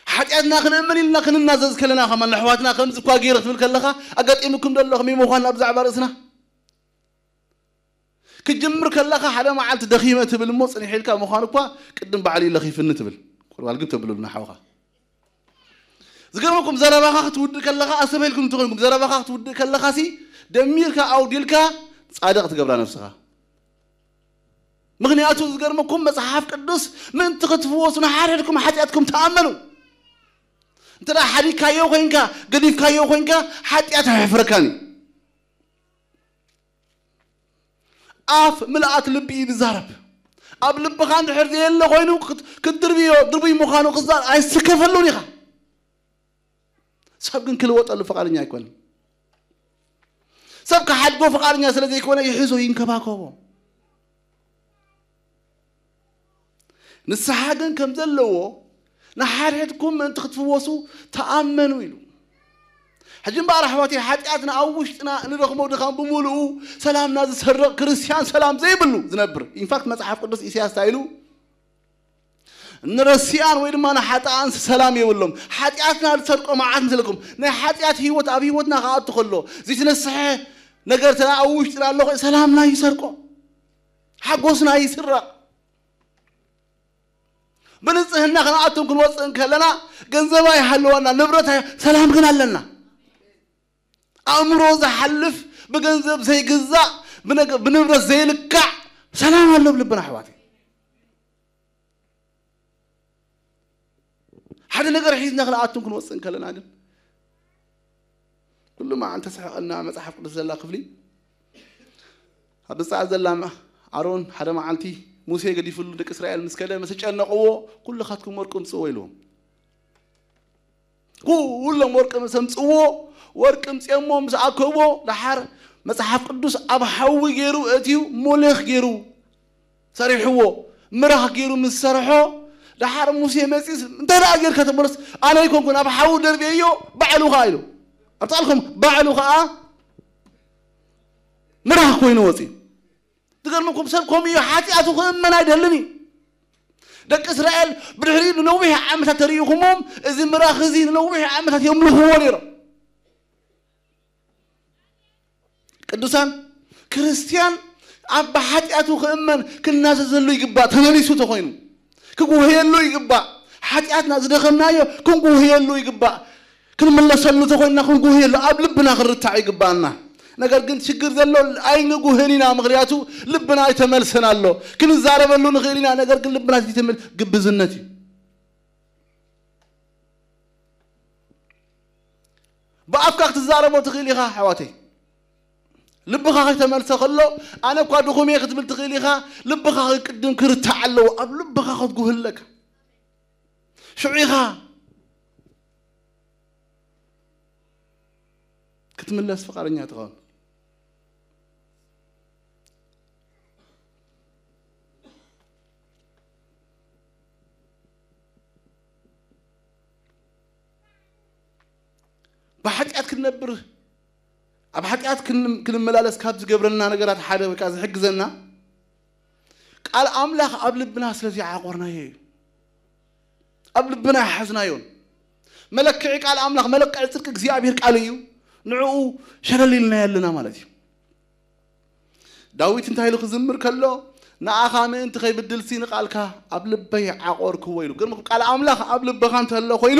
ሓጢኣትና ክንእመን ኢልና ክንናዘዝ ከለና ከማን ንኣሕዋትና ከምዚ እኳ ገይረ ክትብል ከለኻ ኣጋጢሙኩም ደሎ ከመይ ምዃን ኣብ ዛዕባ ርእስና ክጅምር ከለኻ ሓደ መዓልቲ ደኺመ ትብል እሞ ጽኒሕ ኢልካ ምዃን እኳ ቅድም ባዕሉ እዩ ለኺፍኒ ትብል። ቁርባል ግን ተብለሉ ንሓውኻ ዝገርመኩም ዘረባኻ ክትውድእ ከለኻ ኣሰበልኩም እንተኾንኩም ዘረባኻ ክትውድእ ከለኻ ሲ ደሚርካ ኣውዲልካ ጻድቕ ትገብራ ነብስኻ። ምኽንያቱ ዝገርመኩም መጽሓፍ ቅዱስ ምእንቲ ክትፍወሱ ንሓድሕድኩም ሓጢኣትኩም ተኣመኑ። እንተ ደኣ ሓዲግካዮ ኮይንካ፣ ገዲፍካዮ ኮይንካ፣ ሓጢኣት ኣየሕፍረካን እዩ። ኣፍ ምልኣት ልቢ እዩ ዝዛረብ። ኣብ ልብኻ እንድሕር ዘየለ ኮይኑ ክት-፣ ክትድርብዮ፣ ድርቡይ ምዃኑ ክዛር ኣይስከፈሉን ኢኻ። ሰብ ግን ክልወጠሉ ፍቓደኛ ኣይኮነን። ሰብ ክሓድጎ ፍቓደኛ ስለ ዘይኮነ ይሕዞ፣ ይንከባከቦ። ንስሓ ግን ከም ዘለዎ ንሓድሕድኩም ምእንቲ ክትፍወሱ ተኣመኑ ኢሉ። ሕጂ እምበኣር ኣሕዋተይ፣ ሓጢኣትና ኣብ ውሽጥና እንረኽቦ ድኻም ብምሉኡ ሰላምና ዝሰርቕ ክርስትያን ሰላም ዘይብሉ ዝነብር። ኢንፋክት መጽሓፍ ቅዱስ ኢሳያስ እንታይ ኢሉ? ንረሲኣን ወይ ድማ ንሓጥኣን ሰላም የብሎም። ሓጢኣትና ዝሰርቆ መዓት ምስለኩም። ናይ ሓጢኣት ህይወት ኣብ ህይወትና ክኣቱ ከሎ፣ ዘይተነስሐ ነገር ተና ኣብ ውሽጥና ኣሎ፣ ሰላምና ይሰርቆ። ሓጎስና ይስረቕ። ብንጽህና ክንኣቱን ክንወጽእን ከለና፣ ገንዘብ ኣይሃለወና፣ ንብረት ኣይ-፣ ሰላም ግን ኣለና። ኣእምሮ ዝሓልፍ፣ ብገንዘብ ዘይግዛእ፣ ብነገ-፣ ብንብረት ዘይልካዕ ሰላም ኣሎ ኣብ ልብና ኣሕዋተይ። ሓደ ነገር ሒዝና ክንኣቱን ክንወጽእን ከለና ግን፣ ኩሉ መዓልቲ ተስሕቐና መጽሓፍ ቅዱስ ዘላ ክፍሊ፣ ኣብ ብጻዕ ዘላ ማ-፣ ኣሮን ሓደ መዓልቲ ሙሴ ገዲፍሉ ደቂ እስራኤል ምስ ከደ፣ ምስ ጨነቕዎ፣ "ኩልኻትኩም ወርቂ ምጽእዎ" ኢልዎም። ኩሎም ወርቂ ምስ ኣምጽእዎ፣ ወርቂ ምጽኦሞ ምስ ኣከብዎ፣ ደሓር መጽሓፍ ቅዱስ ኣብ ሓዊ ገይሩ እትዩ ሞሌኽ ገይሩ ሰሪሕዎ። ምራኽ ገይሩ ምስ ሰርሖ፣ ደሓር ሙሴ መጺስ፣ "እንታይ ደኣ ጌርካ?" ተበለስ፣ "ኣነ ኣይኮንኩን፣ ኣብ ሓዊ ደርብየዮ፣ ባዕሉ ኸኣ" ኢሉ። ኣብ ጻልኩም፣ ባዕሉ ኸኣ ምራኽ ኮይኑ ወጺኡ። ዝገርመኩም ሰብ ከምኡ እዩ፣ ሓጢኣቱ ክእመን ኣይደልን እዩ። ደቂ እስራኤል ብድሕሪኡ ንነዊሕ ዓመታት ተሪኢኹሞም፣ እዚ ምራኽ እዚ ንነዊሕ ዓመታት የምልኽዎ ነይሮም። ቅዱሳን፣ ክርስትያን ኣብ ብሓጢኣቱ ክእመን ክናዘዘሉ ይግባእ። ተመሊሱ ተኾይኑ ክጉህየሉ ይግባእ። ሓጢኣትና ዝደኸምናዮ ክንጉህየሉ ይግባእ። ክንምለሰሉ ተኾይንና ክንጉህየሉ ኣብ ልብና ክርታዕ ይግባኣና። ነገር ግን ሽግር ዘሎ ኣይንጉህን ኢና፣ ምኽንያቱ ልብና ኣይተመልሰን ኣሎ። ክንዛረበሉ ንኽእል ኢና፣ ነገር ግን ልብና ዘይተመል-፣ ግብዝነት እዩ። ብኣፍካ ክትዛረቦ ትኽእል ኢኻ ኣሕዋተይ። ልብኻ ከይተመልሰ ከሎ፣ "ኣነ እኳ ድኹም እየ" ክትብል ትኽእል ኢኻ። ልብኻ ቅድም ክርታዕ ኣለዎ። ኣብ ልብኻ ክትጉህ ኣለካ። ሽዑ ኢኻ ክትምለስ ፍቓደኛ ትኸውን። ብሓጢኣት ክንነብር፣ ኣብ ሓጢኣት ክን-፣ ክንመላለስ ካብ ዝገብረና ነገራት ሓደ ወይ ከዓ ዝሕግዘና፣ ቃል ኣምላኽ ኣብ ልብና ስለ ዘይዓቆርናዮ እዩ። ኣብ ልብና ኣይሓዝናዮን። መለክዒ ቃል ኣምላኽ፣ መለክዒ ጽድቂ እግዚኣብሔር ቃል እዩ። ንዕኡ ሸለል ኢልናዮ ኣለና ማለት እዩ። ዳዊት እንታይ ኢሉ ክዝምር ከሎ፣ "ንኣኻ ምእንቲ ከይብድልሲ ንቓልካ ኣብ ልበይ ዓቖርክዎ" ኢሉ። ግን ቃል ኣምላኽ ኣብ ልብኻ እንተሎ ኮይኑ፣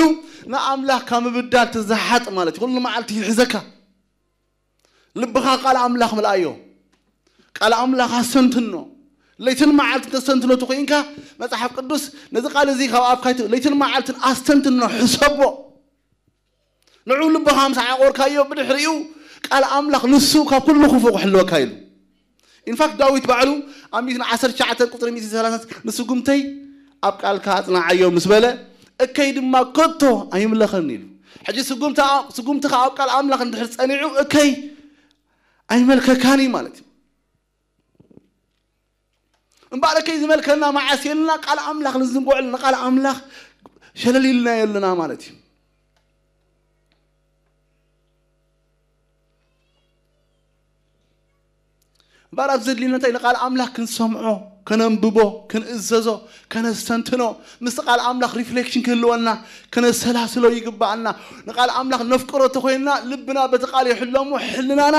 ንኣምላኽ ካብ ምብዳል ትዝሓጥ ማለት እዩ። ኩሉ መዓልቲ ይሕዘካ። ልብኻ ቃል ኣምላኽ ምልኣዮ። ቃል ኣምላኽ ኣስተንትኖ። ለይትን መዓልትን ተስተንትኖ ተኾይንካ፣ መጽሓፍ ቅዱስ ነዚ ቃል እዚ ካብ ኣፍካ ይት-፣ ለይትን መዓልትን ኣስተንትኖ፣ ሕሰቦ። ንዑ ልብኻ ምስ ዓቖርካዮ፣ ብድሕሪኡ ቃል ኣምላኽ ንሱ ካብ ኩሉ ክፉእ ክሕልወካ ኢሉ። ኢንፋክት ዳዊት ባዕሉ ኣብ ሚእትን ዓሰርተ ትሽዓተን ቁጽሪ ሚእትን ሰላሳን ንስጉምተይ ኣብ ቃልካ ኣጽንዓዮ ምስ በለ፣ እከይ ድማ ከቶ ኣይምለኸኒ ኢሉ። ሕጂ ስጉምታ-፣ ስጉምትኻ ኣብ ቃል ኣምላኽ እንድሕር ጸኒዑ፣ እከይ ኣይመልከካን እዩ ማለት እዩ። እምበኣር እከይ ዝመልከና መዓስ የልና? ቃል ኣምላኽ ንዝንጎዕል፣ ንቃል ኣምላኽ ሸለል ኢልና የለና ማለት እዩ። እምበኣር ኣብ ዘድልየና እንታይ? ንቃል ኣምላኽ ክንሰምዖ፣ ከነንብቦ፣ ክንእዘዞ፣ ከነስተንትኖ፣ ምስቲ ቃል ኣምላኽ ሪፍሌክሽን ክህልወና፣ ከነሰላስሎ ይግብኣና። ንቃል ኣምላኽ ነፍቅሮ ተኾይንና፣ ልብና በቲ ቃል ይሕለሞ፣ ሕልናና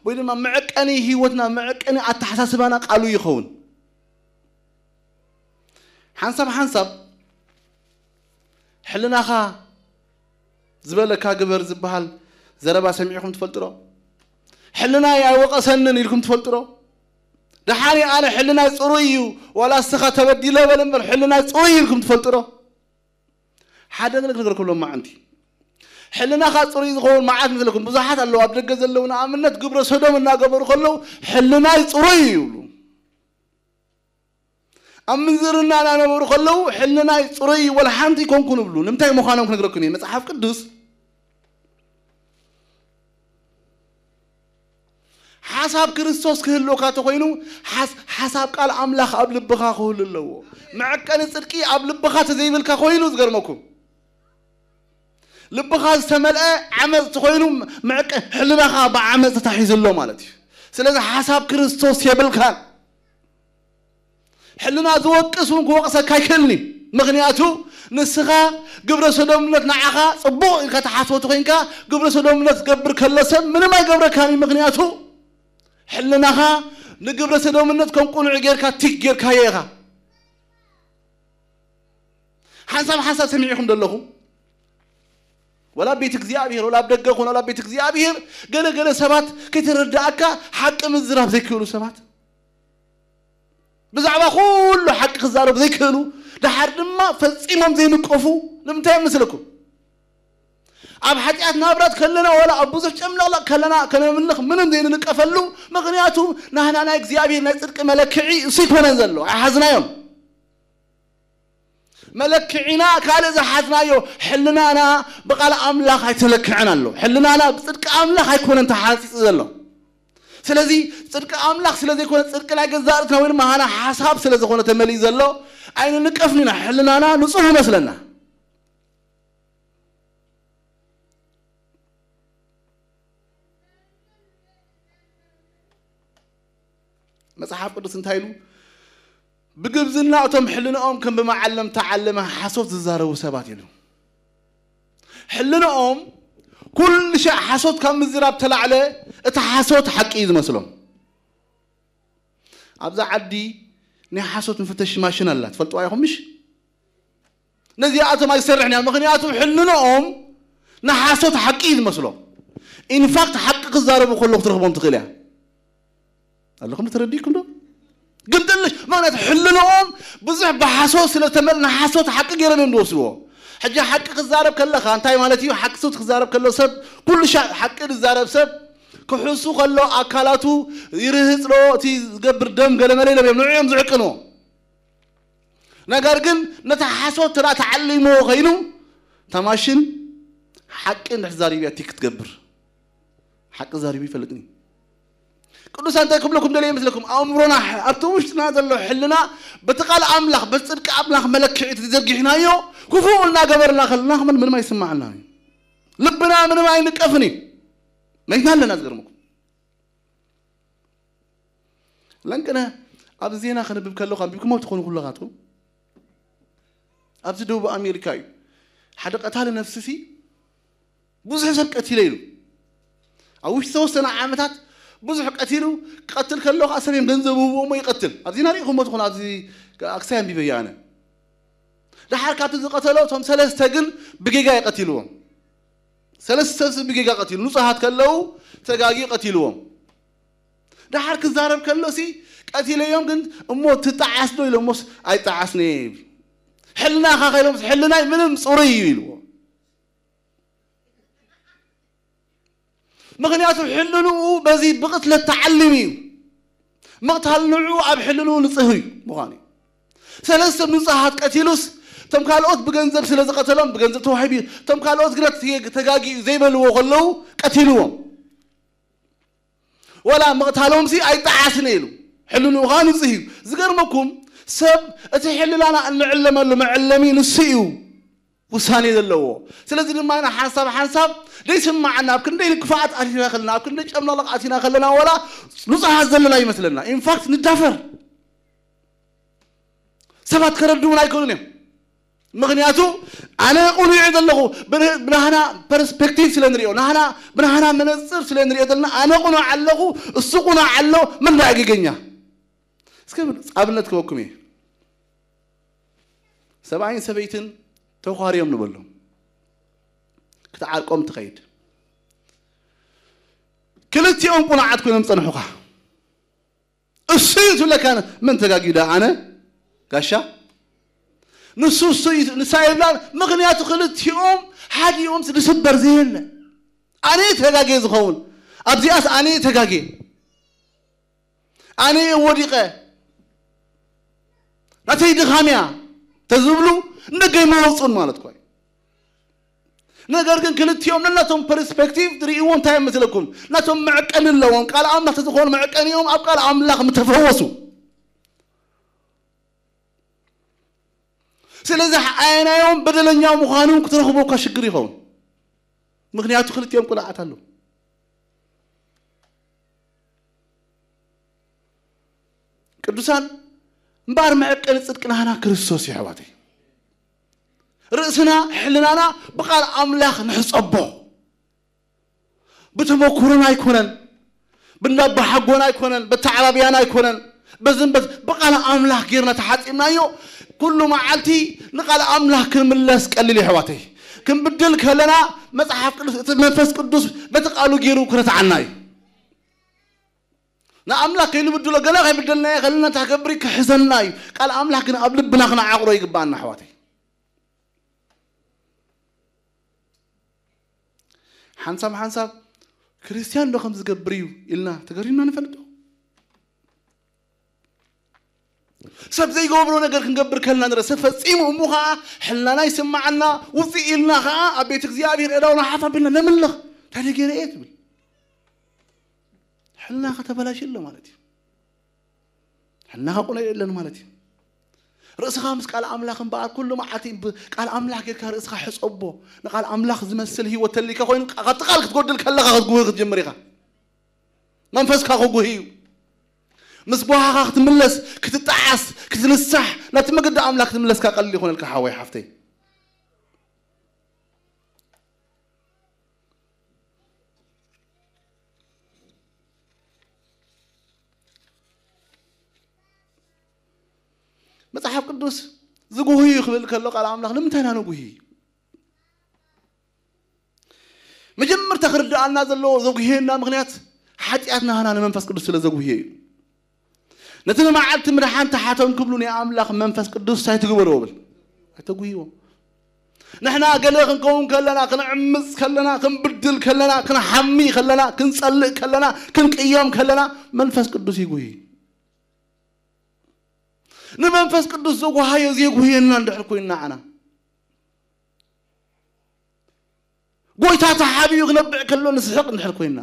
ወይ ድማ መዐቀኒ ህይወትና፣ መዐቀኒ ኣተሓሳስባና ቃሉ ይኸውን። ሓንሳብ ሓንሳብ ሕልናኻ ዝበለካ ግበር ዝበሃል ዘረባ ሰሚዕኹም ትፈልጡ ዶ? ሕልናይ ኣይወቐሰንን ኢልኩም ትፈልጡ ዶ? ደሓን ኣነ ሕልናይ ጽሩይ እዩ፣ ዋላ እስኻ ተበዲለ በል እምበር ሕልናይ ጽሩይ እዩ ኢልኩም ትፈልጡ ዶ? ሓደ ነገር ክነገርኩም ሎማዓንቲ። ሕልናኻ ጽሩይ ዝኸውን መዓት ምስለኩም ብዙሓት ኣለዉ። ኣብ ደገ ዘለዉ ንኣብነት ግብረ ሰዶም እናገበሩ ከለዉ ሕልናይ ጽሩይ እዩ ይብሉ። ኣብ ምንዝርና እናነበሩ ከለዉ ሕልናይ ጽሩይ ወላ ሓንቲ ኣይኮንኩን ይብሉ። ንምንታይ ምዃኖም ክነግረኩም እየ። መጽሓፍ ቅዱስ ሓሳብ ክርስቶስ ክህልወካ ተኾይኑ ሓስ- ሓሳብ ቃል ኣምላኽ ኣብ ልብኻ ክህሉ ኣለዎ። መዐቀኒ ጽድቂ ኣብ ልብኻ ተዘይብልካ ኮይኑ ዝገርመኩም ልብኻ ዝተመልአ ዓመፅ ተኾይኑ መዐቀ ሕልናኻ ብዓመፅ ተታሒዙ ኣሎ ማለት እዩ። ስለዚ ሓሳብ ክርስቶስ የብልካን። ሕልና ዝወቅስ እውን ክወቅሰካ ኣይክእልኒ። ምኽንያቱ ንስኻ ግብረ ሰዶምነት ንዓኻ ጽቡቕ ኢልካ ተሓስቦ ተኾይንካ ግብረ ሰዶምነት ዝገብር ከሎ ሰብ ምንም ኣይገብረካን እዩ። ምኽንያቱ ሕልናኻ ንግብረ ሰዶምነት ከም ቁኑዕ ጌርካ ቲክ ጌርካዮ ኢኻ። ሓንሳብ ሓንሳብ ሰሚዕኹም ዘለኹም ወላ ቤት እግዚኣብሔር ወላ ኣብ ደገ ኹን ወላ ቤት እግዚኣብሔር ገለ ገለ ሰባት ከይተረዳእካ ሓቂ ምዝራብ ዘይክእሉ ሰባት ብዛዕባ ኩሉ ሓቂ ክዛረቡ ዘይክእሉ ደሓር ድማ ፈጺሞም ዘይንቀፉ ንምንታይ ይመስለኩም? ኣብ ሓጢኣት ናብራት ከለና ወላ ኣብ ብዙሕ ጨምለቕለቕ ከለና ከነምልኽ ምንም ዘይንንቀፈሉ ምኽንያቱ ናህና ናይ እግዚኣብሔር ናይ ጽድቂ መለክዒ እሱ ይኮነን ዘሎ ኣይሓዝናዮም። መለክዒና ካልእ ዝሓዝናዮ ሕልናና ብቃል ኣምላኽ ኣይተለክዐን ኣሎ። ሕልናና ብጽድቂ ኣምላኽ ኣይኮነን ተሓንጺጹ ዘሎ። ስለዚ ጽድቂ ኣምላኽ ስለ ዘይኮነ ጽድቂ ናይ ገዛእ ርእስና ወይ ድማ ሃና ሓሳብ ስለ ዝኾነ ተመሊኡ ዘሎ ኣይንንቀፍን ኢና። ሕልናና ንጹህ ይመስለና። መጽሓፍ ቅዱስ እንታይ ኢሉ? ብግብዝና እቶም ሕልንኦም ከም ብመዓለም ተዓለመ ሓሶት ዝዛረቡ ሰባት ኢሉ። ሕልንኦም ኩሉ ሻዕ ሓሶት ካብ ምዝራብ ተላዕለ እቲ ሓሶት ሓቂ እዩ ዝመስሎም። ኣብዛ ዓዲ ናይ ሓሶት መፈተሺ ማሽን ኣላ፣ ትፈልጥዋ ኢኹም ምሽ? ነዚኣቶም ኣይሰርሕን እያ፣ ምኽንያቱ ሕልንኦም ንሓሶት ሓቂ እዩ ዝመስሎም። ኢንፋክት ሓቂ ክዛረቡ ከለኹ ክትረኽቦም ትኽእል እያ። ኣለኹም ተረዲእኩም ዶ? ግን ጥልሽ ማለት ሕልንኦም ብዙሕ ብሓሶት ስለ ዝተመል ንሓሶት ሓቂ ገይሮም እዮም ዝወስድዎ። ሕጂ ሓቂ ክዛረብ ከለኻ እንታይ ማለት እዩ? ሓቂ ሱት ክዛረብ ከሎ ሰብ ኩሉ ሻዕ ሓቂ ዝዛረብ ሰብ ክሕሱ ከሎ ኣካላቱ ይርህጽ ዶ እቲ ዝገብር ደም ገለመለ ኢሎም እዮም ንዕኦም ዝዕቅንዎ። ነገር ግን ነቲ ሓሶት ተራ ተዓሊምዎ ኸይኑ እታ ማሽን ሓቂ እንድሕር ዛሪብያ ቲክ ክትገብር ሓቂ ዛሪቡ ይፈልጥኒ። ቅዱሳን እንታይ ክብለኩም ደልየ ይመስለኩም? ኣእምሮና ኣብቲ ውሽጥና ዘሎ ሕልና በቲ ቃል ኣምላኽ በቲ ጽድቂ ኣምላኽ መለክዒ ተዘርጊሕናዮ ክፉእ እናገበርና ከለና ክመን ምንም ኣይስማዓና እዩ። ልብና ምንም ኣይንቀፍን እዩ። መይትና ኣለና ዝገርመኩም ለንቅነ ኣብ ዜና ከንብብ ከለኹ ኣንቢብኩሞ ትኾኑ ኩለኻትኩም ኣብዚ ደቡብ ኣሜሪካ እዩ ሓደ ቀታሊ ነፍሲ ሲ ብዙሕ ሰብ ቀቲለ ኢሉ ኣብ ውሽጢ ዝተወሰነ ዓመታት ብዙሕ ቀቲሉ ክቐትል ከሎ ከዓ ሰብ እዮም ገንዘብ ህብዎ እሞ ይቐትል ኣብዚ ዜና ሪኢኹሞ ትኾኑ ኣብዚ ኣክሳይ ኣንቢበ እየ ኣነ ደሓር ካብቲ ዝቐተሎ እቶም ሰለስተ ግን ብጌጋ ይቐቲልዎም ሰለስተ ሰብ ብጌጋ ቀቲሉ ንጹሃት ከለዉ ተጋጊ ቀቲልዎም ደሓር ክዛረብ ከሎሲ ቀቲለዮም ግን እሞ ትጠዓስ ዶ ኢሎሞስ ኣይጠዓስነ ይብል ሕልናኻ ከኢሎምስ ሕልናይ ምንም ፅሩይ እዩ ኢልዎ ምኽንያቱ ሕልንኡ በዚ ብቕትለት ተዓሊሙ እዩ ምቕታል ንዕኡ ኣብ ሕልንኡ ንፅህ እዩ ምዃኑ እዩ ሰለስተ ንፁሃት ቀቲሉስ እቶም ካልኦት ብገንዘብ ስለ ዝቐተሎም ብገንዘብ ተዋሂቡ እዩ እቶም ካልኦት ግና ተጋጊኡ ዘይበልዎ ከለዉ ቀቲልዎም ወላ ምቕታሎም ሲ ኣይጠዓስን ኢሉ ሕልንኡ ኸዓ ንጹህ እዩ ዝገርመኩም ሰብ እቲ ሕልናና እንዕለመሉ መዕለሚ ንሱ እዩ ውሳኔ ዘለዎ ስለዚ ድማ ኢና ሓንሳብ ሓንሳብ ዘይስማዓና ኣብ ክንደይ ክፍኣት ኣቲና ከለና ኣብ ክንደይ ጨምለቕለቕ ኣቲና ከለና ወላ ንጹሃት ዘለና ይመስለና ኢንፋክት ንዳፈር ሰባት ከረድኡን ኣይክእሉን እዮም ምኽንያቱ ኣነ ቁኑዕ ዘለኹ ብናህና ፐርስፔክቲቭ ስለ ንሪኦ ናህና ብናህና መነፅር ስለ ንሪኦ ዘለና ኣነ ቁኑዕ ኣለኹ እሱ ቁኑዕ ኣሎ መን ዳ ገገኛ እስከ ኣብነት ክበኩም እየ ሰብኣይን ሰበይትን ተኳርዮም ንበሎም ክትዓርቆም ትኸይድ ክልቲኦም ቁኑዓት ኮይኖም ፀንሑኻ እሱ እዩ ትብለካ። መን ተጋጊዩ ደኣ? ኣነ ጋሻ? ንሱ እሱ እዩ፣ ንሳ ይብላ። ምኽንያቱ ክልቲኦም ሓዲኦም ዝስበር ዘየለ። ኣነ ተጋጌ ዝኸውን ኣብዚኣስ ኣነ ተጋጌ፣ ኣነ ወዲቐ፣ ናተይ ድኻም እያ ተዝብሉ፣ እንደገይ መወፁን ማለት እኮ እዩ። ነገር ግን ክልቲኦም ነናቶም ፐርስፔክቲቭ ትርእይዎ እንታይ ይመስለኩም? ናቶም መዕቀኒ ኣለዎም። ቃል ኣምላኽ ተዝኾኑ መዕቀኒኦም ኣብ ቃል ኣምላኽ ምተፈወሱ። ስለዚ ኣየናዮም በደለኛ ምዃኑ ክትረኽቦ እኳ ሽግር ይኸውን። ምኽንያቱ ክልቲኦም ቁልዓት ኣለዉ። ቅዱሳን እምበኣር መዕቀኒ ጽድቂ ናህና ክርስቶስ እዩ ኣሕዋተይ። ርእስና ሕልናና ብቃል ኣምላኽ ንሕጸቦ። ብተመኩሮና ኣይኮነን፣ ብናባሓጎና ኣይኮነን፣ ብተዓባብያና ኣይኮነን። በዝን በዝ ብቃል ኣምላኽ ጌርና ተሓጺብናዮ። ኩሉ መዓልቲ ንቃል ኣምላኽ ክንምለስ ቀሊል እዩ ኣሕዋተይ። ክንብድል ከለና መጽሓፍ ቅዱስ፣ እቲ መንፈስ ቅዱስ በቲ ቃሉ ጌሩ ክረትዓና እዩ። ንኣምላኽ ከይንብድሎ ገለ ከይብደልናዮ ከለና እንታይ ክገብር እዩ? ክሕዘና እዩ። ቃል ኣምላኽ ግን ኣብ ልብና ክነዓቕሮ ይግባኣና ኣሕዋተይ። ሓንሳብ ሓንሳብ ክርስትያን ዶ ከም ዝገብር እዩ ኢልና ተገሪምና ንፈልጥ ዶ? ሰብ ዘይገብሮ ነገር ክንገብር ከልና ንርኢ። ሰብ ፈጺሙ እሞ ኸዓ ሕልናና ይስምዓና፣ ውፅእ ኢልና ኸዓ ኣብ ቤት እግዚኣብሔር እዳውና ሓፍ ኣቢልና ነምልኽ። እንታይ ገይረ እየ ትብል። ሕልናኻ ተበላሽዩ ኣሎ ማለት እዩ። ሕልናኻ ቁኑዕ የለን ማለት እዩ። ርእስኻ ምስ ቃል ኣምላኽ እምበኣር ኩሉ መዓልቲ ብ-፣ ቃል ኣምላኽ ጌርካ ርእስኻ ሕጸቦ። ንቃል ኣምላኽ ዝመስል ህይወት ተሊካ ኮይኑ ካብቲ ቃል ክትጎድል ከለኻ ክትጉህይ ክትጅምር ኢኻ። መንፈስካ ክጉህ እዩ። ምስ ጓሃኻ ክትምለስ፣ ክትጠዓስ፣ ክትንሳሕ፣ ናብቲ መገዲ ኣምላኽ ክትምለስካ ቀሊል ይኾነልካ ሓወይ ሓፍተይ። መጽሓፍ ቅዱስ ዝጉህዩ ክብል ከሎ ቃል ኣምላኽ ንምንታይ ኢና ንጉሂ? መጀመርታ ክርድኣና ዘለዎ ዘጉህየና ምኽንያት ሓጢኣትና ሃና ንመንፈስ ቅዱስ ስለ ዘጉህየ እዩ። ነቲ ንመዓልቲ ምድሓን ተሓቶም ክብሉ ናይ ኣምላኽ መንፈስ ቅዱስ እንታይ ትግበርዎ ብል? ኣይተጉህይዎ። ንሕና ገለ ክንከውን ከለና፣ ክንዕምጽ ከለና፣ ክንብድል ከለና፣ ክንሓሚ ከለና፣ ክንጸልእ ከለና፣ ክንቅየም ከለና መንፈስ ቅዱስ ይጉሂ። ንመንፈስ ቅዱስ ዘጉሃዮ ዘየጉህየና እንድሕር ኮይና ዓና ጎይታ ተሓቢኡ ክነብዕ ከሎ ንስሕቕ እንድሕር ኮይና፣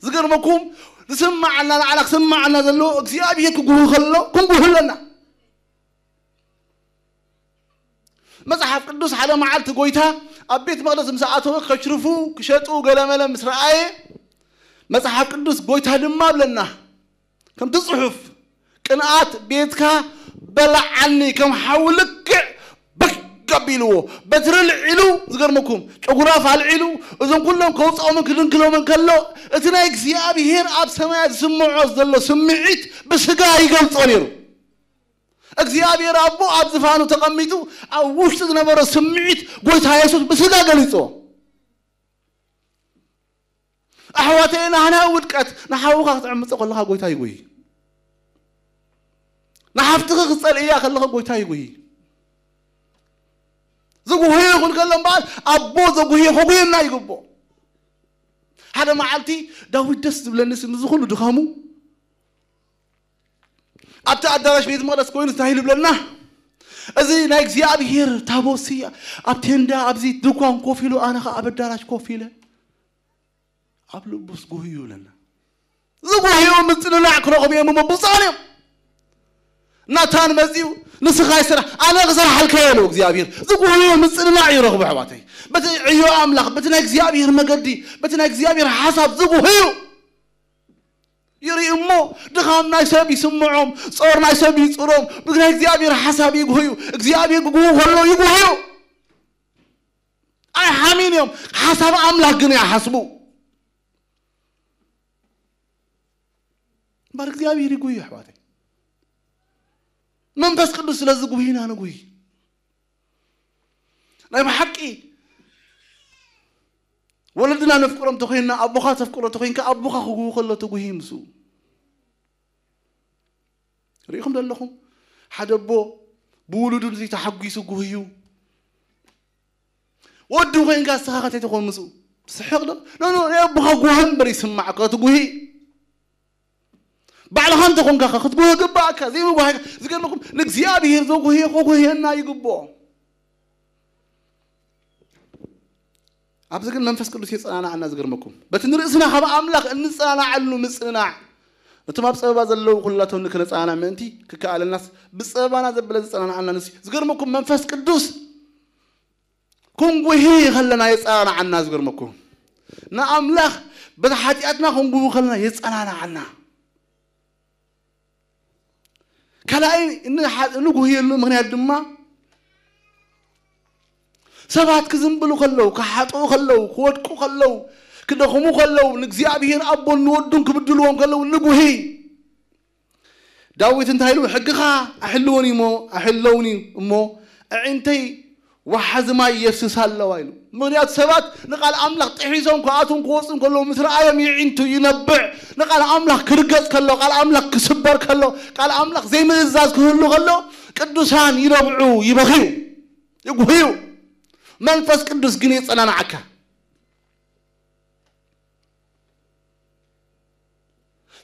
ዝገርመኩም ዝስምዓና ንዓና ክስምዓና ዘለዎ እግዚኣብሔር ክጉህ ከሎ ክንጉህ ኣለና። መጽሓፍ ቅዱስ ሓደ መዓልቲ ጎይታ ኣብ ቤት መቕደስ ምስ ኣተወ ክሽርፉ ክሸጡ ገለመለ ምስ ረኣየ መጽሓፍ ቅዱስ ጎይታ ድማ ብለና ከምቲ ጽሑፍ ቅንኣት ቤትካ በላዓኒ ከም ሓዊ ልክዕ በግ ኣቢልዎ በትሪ ልዒሉ ዝገርመኩም ጨጉራፍ ኣልዒሉ እዞም ኩሎም ከውፅኦምን ክድንክሎምን ከሎ እቲ ናይ እግዚኣብሔር ኣብ ሰማያት ዝስምዖ ዘሎ ስምዒት ብስጋ ይገልጾ ነይሩ እግዚኣብሔር ኣቦ ኣብ ዝፋኑ ተቐሚጡ ኣብ ውሽጡ ዝነበረ ስምዒት ጎይታ የሱስ ብስጋ ገሊፅዎ ኣሕዋተይ ናህና ውድቀት ንሓውኻ ክትዕምፀ ከለኻ ጎይታ ይጉይ ንሓፍትኺ ክትፀልእያ ከለኻ ጎይታ ይጉይ ዝጉህዮ ይኹን ከሎ እምበኣር ኣቦ ዘጉህዮ ከጉየና ይግቦ ሓደ መዓልቲ ዳዊት ደስ ዝብለኒ ምስ ዝኹሉ ድኻሙ ኣብቲ ኣዳራሽ ቤት መቕደስ ኮይኑ እንታይ ይብለና እዚ ናይ እግዚኣብሔር ታቦሲ ኣብ ቴንዳ ኣብዚ ድኳን ኮፍ ኢሉ ኣነ ኸዓ ኣብ ኣዳራሽ ኮፍ ኢለ ኣብ ልቡስ ጉህዩ ይብለና ዝጉህዩ ምጽንናዕ ክረኽቡ እዮም እሞ ብፁዓን እዮም ናታን መጺኡ ንስኻ ይስራሕ ኣነ ክሰርሓልካ የለው እግዚኣብሔር ዝጉህዩ ምጽንናዕ ይረኽቡ ኣሕዋተይ በቲ ዕዮ ኣምላኽ በቲ ናይ እግዚኣብሔር መገዲ በቲ ናይ እግዚኣብሔር ሓሳብ ዝጉህዩ ይርኢ እሞ ድኻም ናይ ሰብ ይስምዖም ጾር ናይ ሰብ ይጽሮም ብናይ እግዚኣብሔር ሓሳብ ይጉህዩ እግዚኣብሔር ክጉህ ከሎ ይጉህዩ ኣይሓሚን እዮም ሓሳብ ኣምላኽ ግን ይሓስቡ እምበር እግዚኣብሔር ይጉህዩ ኣሕዋተይ መንፈስ ቅዱስ ስለዚ ጉሂና ንጉሂ ናይ ብሓቂ ወለድና ነፍቅሮም ተኮይንና ኣቦኻ ተፍቅሮ ተኮይንካ ኣቦኻ ክጉህ ከሎ ትጉሂ ምስኡ ዘለኹም? ሓደ ኣቦ ብውሉዱ ንዚ ተሓጒሱ ጉህዩ። ወዲ ኮይንካ ንስኻ ከተይ ትኾን ምስኡ? ትስሕቕ ዶ? ኖ፣ ኖ፣ ናይ ኣቦኻ ጓሂ እምበር ይስማዕ፣ ክትጉሂ። ባዕልኻ እንተኾንካ ክትጉሂ ግባእካ፣ ዘይምጉሃይ። ዝገርመኩም፣ ንእግዚኣብሔር ዘጉህዮ ክጉህየና ይግብኦ። ኣብዚ ግን መንፈስ ቅዱስ የጸናንዓና። ዝገርመኩም፣ በቲ ንርእስና ካብ ኣምላኽ እንጸናንዓሉ ምጽንናዕ፣ ነቶም ኣብ ጸበባ ዘለዉ ኩላቶም ንክነጸናንዕ ምእንቲ ክከኣለናስ፣ ብጸበባና ዘበለ ዘጸናንዓና ንሱ እዩ። ዝገርመኩም፣ መንፈስ ቅዱስ ክንጉሂ ከለና የጸናንዓና። ዝገርመኩም፣ ንኣምላኽ በቲ ሓጢኣትና ክንጉሂ ከለና የጸናንዓና። ካልኣይ እንሓ-፣ እንጉህየሉ ምኽንያት ድማ፣ ሰባት ክዝንብሉ ከለዉ፣ ክሓጥኡ ከለዉ፣ ክወድቁ ከለዉ፣ ክደኽሙ ከለዉ፣ ንእግዚኣብሔር ኣቦን ንወዱን ክብድልዎም ከለዉ ንጉሂ። ዳዊት እንታይ ኢሉ? "ሕግኻ ኣሕልወኒ እሞ፣ ኣሕለውኒ እሞ፣ ኣዒንተይ ወሓዚ ማይ የፍስሳ ኣለዋ" ኢሉ። ምኽንያቱ ሰባት ንቃል ኣምላኽ ጥሒሶም ክኣትዉን ክወጹን ከለዉ ምስ ረኣዮም ይዒንቱ፣ ይነብዕ። ንቃል ኣምላኽ ክርገጽ ከሎ፣ ቃል ኣምላኽ ክስበር ከሎ፣ ቃል ኣምላኽ ዘይምእዛዝ ክህሉ ከሎ፣ ቅዱሳን ይነብዑ፣ ይበኽዩ፣ ይጉህዩ። መንፈስ ቅዱስ ግን የጸናንዓካ።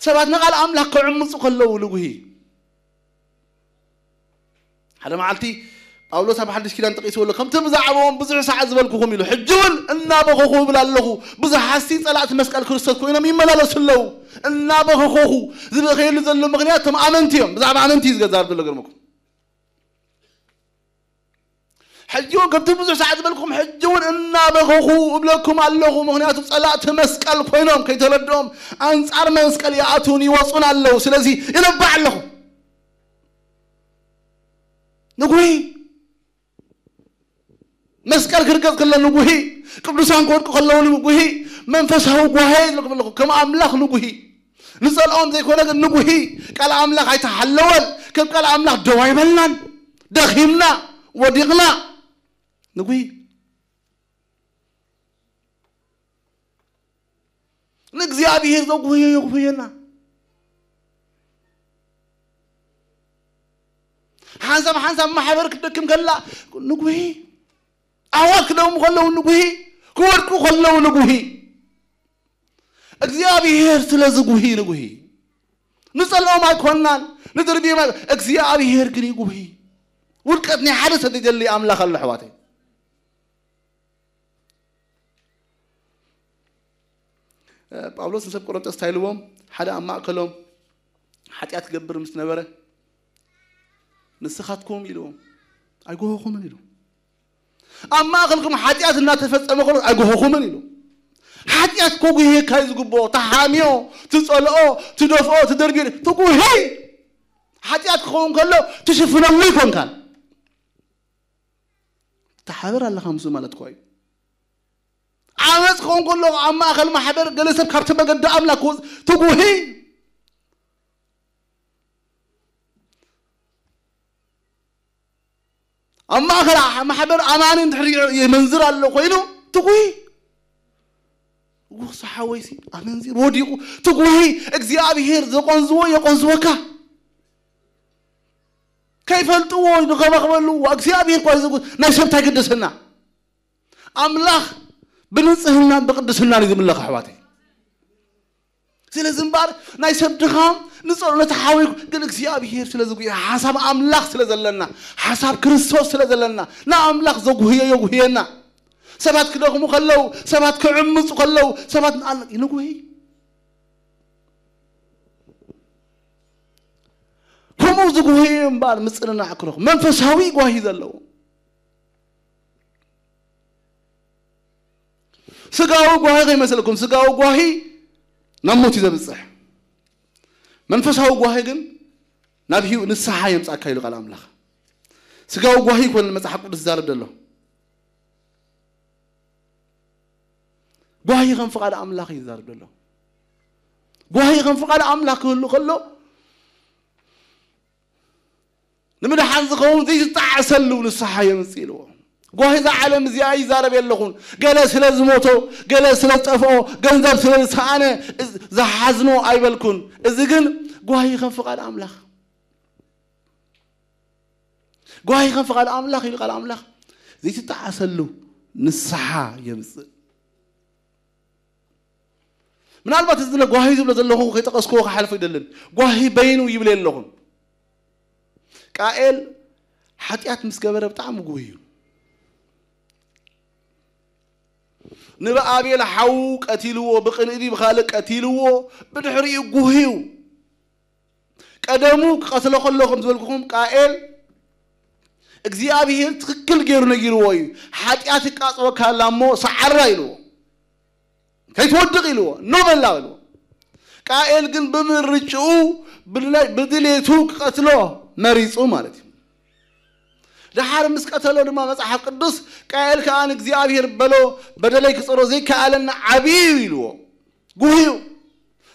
ሰባት ንቃል ኣምላኽ ክዕምጹ ከለዉ ንጉሂ። ሓደ መዓልቲ ጳውሎስ ኣብ ሓድሽ ኪዳን ጠቒስዎ ኣሎ። "ከምቲ ብዛዕባኦም ብዙሕ ሰዓት ዝበልኩኹም" ኢሉ፣ "ሕጂ እውን እናበኸኹ እብል ኣለኹ፣ ብዙሓትሲ ጸላእቲ መስቀል ክርስቶስ ኮይኖም ይመላለሱ ኣለዉ።" እናበኸኹ ዝበኸየሉ ዘሎ ምኽንያት እቶም ኣመንቲ እዮም። ብዛዕባ ኣመንቲ እዩ ዝገዛርብ ዘሎ፣ ገርመኩም። "ሕጂ እውን ከምቲ ብዙሕ ሰዓት ዝበልኩም፣ ሕጂ እውን እናበኸኹ እብለኩም ኣለኹ፣ ምኽንያቱ ጸላእቲ መስቀል ኮይኖም ከይተረድኦም ኣንጻር መስቀል ይኣትዉን ይወጹን ኣለዉ። ስለዚ ይነብዕ ኣለኹ፣ ንጉሂ፣ መስቀል ክርገጽ ከሎ ንጉሂ፣ ቅዱሳን ክወድቁ ከለዉ ንጉሂ፣ መንፈሳዊ ጓሄ ዝለኩም ኣለኹ፣ ከም ኣምላኽ ንጉሂ፣ ንጸልኦም ዘይኮነ ግን ንጉሂ፣ ቃል ኣምላኽ ኣይተሓለወን፣ ከም ቃል ኣምላኽ ደው ኣይበልናን፣ ደኺምና፣ ወዲቕና፣ ንጉሂ። ንእግዚኣብሔር ዘጉህዮ የጉህየና። ሓንሳብ ሓንሳብ ማሕበር ክትደክም ከላ ንጉሂ፣ ኣሕዋት ክደኽሙ ከለዉ ንጉሂ፣ ክወድቁ ከለዉ ንጉሂ። እግዚኣብሔር ስለ ዝጉሂ ንጉሂ። ንጸልኦም ኣይኮናን፣ ንድርብዮም ኣይ-፣ እግዚኣብሔር ግን ይጉሂ። ውድቀት ናይ ሓደ ሰብ ዘይደሊ ኣምላኽ ኣሎ፣ ኣሕዋተይ። እ፣ ጳውሎስ ንሰብ ቆሮንቶስ እንታይ ኢልዎም? ሓደ ኣብ ማእከሎም ሓጢኣት ክገብር ምስ ነበረ፣ "ንስኻትኩም" ኢልዎም፣ "ኣይጎሆኹምን" ኢሉ። ኣብ ማእከልኩም ሓጢኣት እናተፈጸመ ከሎ "ኣይጎሆኹምን" ኢሉ። ሓጢኣት ከጉህየካ እዩ ዝግብኦ። ተሓምዮ፣ ትጸልኦ፣ ትደፍኦ፣ ትደርብዮ፣ ትጉሂ። ሓጢኣት ክኸውን ከሎ ትሽፍነሉ ኣይኮንካን። ትሓብር ኣለኻ ምስኡ ማለት እኮ እዩ። ዓመፅ ክኸውን ከሎ ኣብ ማእከል ማሕበር ገለ ሰብ ካብቲ መገዲ ኣምላኽ ክወፅ ትጉሂ። ኣብ ማእከል ኣ-፣ ማሕበር ኣማኒ እንድሕር ይ-፣ የመንዝር ኣሎ ኮይኑ ትጉሂ። ውስ ሓወይሲ ኣመንዚር ወዲቑ ትጉሂ። እግዚኣብሔር ዘቆንዝዎ የቆንዝወካ። ከይፈልጥዎ ንኸመኽበሉ እግዚኣብሔር እኳ ዝጉ-፣ ናይ ሰብ እንታይ ግደሰና? ኣምላኽ ብንጽህናን ብቅድስናን እዩ ዝምለኽ ኣሕዋተይ። ስለዚ እምበኣር ናይ ሰብ ድኻም ንጸሎ ነቲ ሓወይ ግን እግዚኣብሔር ስለ ዝጉየ ሓሳብ ኣምላኽ ስለ ዘለና፣ ሓሳብ ክርስቶስ ስለ ዘለና ንኣምላኽ ዘጉህዮ የጉህየና። ሰባት ክደኽሙ ከለዉ፣ ሰባት ክዕምጹ ከለዉ፣ ሰባት ንኣል-፣ ይንጉሂ። ከምኡ ዝጉህዩ እምበኣር ምጽንናዕ ክረኽቡ መንፈሳዊ ጓሂ ዘለዎ። ስጋዊ ጓሂ ከይመስለኩም፣ ስጋዊ ጓሂ ናብ ሞት እዩ ዘብጽሕ። መንፈሳዊ ጓሂ ግን ናብ ህይወት ንስሓ የምጻካ ኢሉ ቃል ኣምላኽ። ስጋዊ ጓሂ ይኮነ መጽሓፍ ቅዱስ ዝዛረብ ዘሎ። ጓሂ ከም ፍቓድ ኣምላኽ እዩ ዝዛረብ ዘሎ። ጓሂ ከም ፍቓድ ኣምላኽ ክህሉ ከሎ ንምድሓን ዝኸውን ዘይዝጣዓሰሉ ንስሓ የምጽእ ኢልዎ። ጓሂ እዛ ዓለም እዚኣ ይዛረብ የለኹን። ገለ ስለ ዝሞቶ፣ ገለ ስለ ዝጠፍኦ፣ ገንዘብ ስለ ዝሰኣነ፣ እዝ-፣ ዝሓዝኖ ኣይበልኩን። እዚ ግን ጓሂ ከም ፍቓድ ኣምላኽ። ጓሂ ከም ፍቓድ ኣምላኽ ኢሉ ቃል ኣምላኽ ዘይትጠዓሰሉ ንስሓ የምፅእ። ምናልባት እዚ ጓሂ ዝብሎ ዘለኹ ከይጠቐስክዎ ክሓልፎ ይደልን። ጓሂ በይኑ ይብል የለኹን። ቃኤል ሓጢኣት ምስ ገበረ ብጣዕሚ ጉሂ እዩ። ንብኣቤል ሓዉ ቀቲልዎ፣ ብቕንኢ ብኻልእ ቀቲልዎ፣ ብድሕሪኡ ጉሂ እዩ። ቀደሙ ክቐትሎ ከሎ ከም ዝበልኩኹም ቃኤል እግዚኣብሔር ትኽክል ገይሩ ነጊርዎ እዩ። ሓጢኣት ይቃጽወካ ኣላ እሞ ሰዓራ ኢልዎ። ከይትወድቕ ኢልዎ። ኖ በላ ኢልዎ። ቃኤል ግን ብምርጭኡ ብድለ- ብድሌቱ ክቐትሎ መሪጹ ማለት እዩ። ደሓር ምስ ቀተሎ ድማ መጽሓፍ ቅዱስ ቃኤል ከኣ ንእግዚኣብሔር በሎ፣ በደለይ ክጸሮ ዘይከኣለኒ ዓብዪ እዩ ኢልዎ። ጉህዩ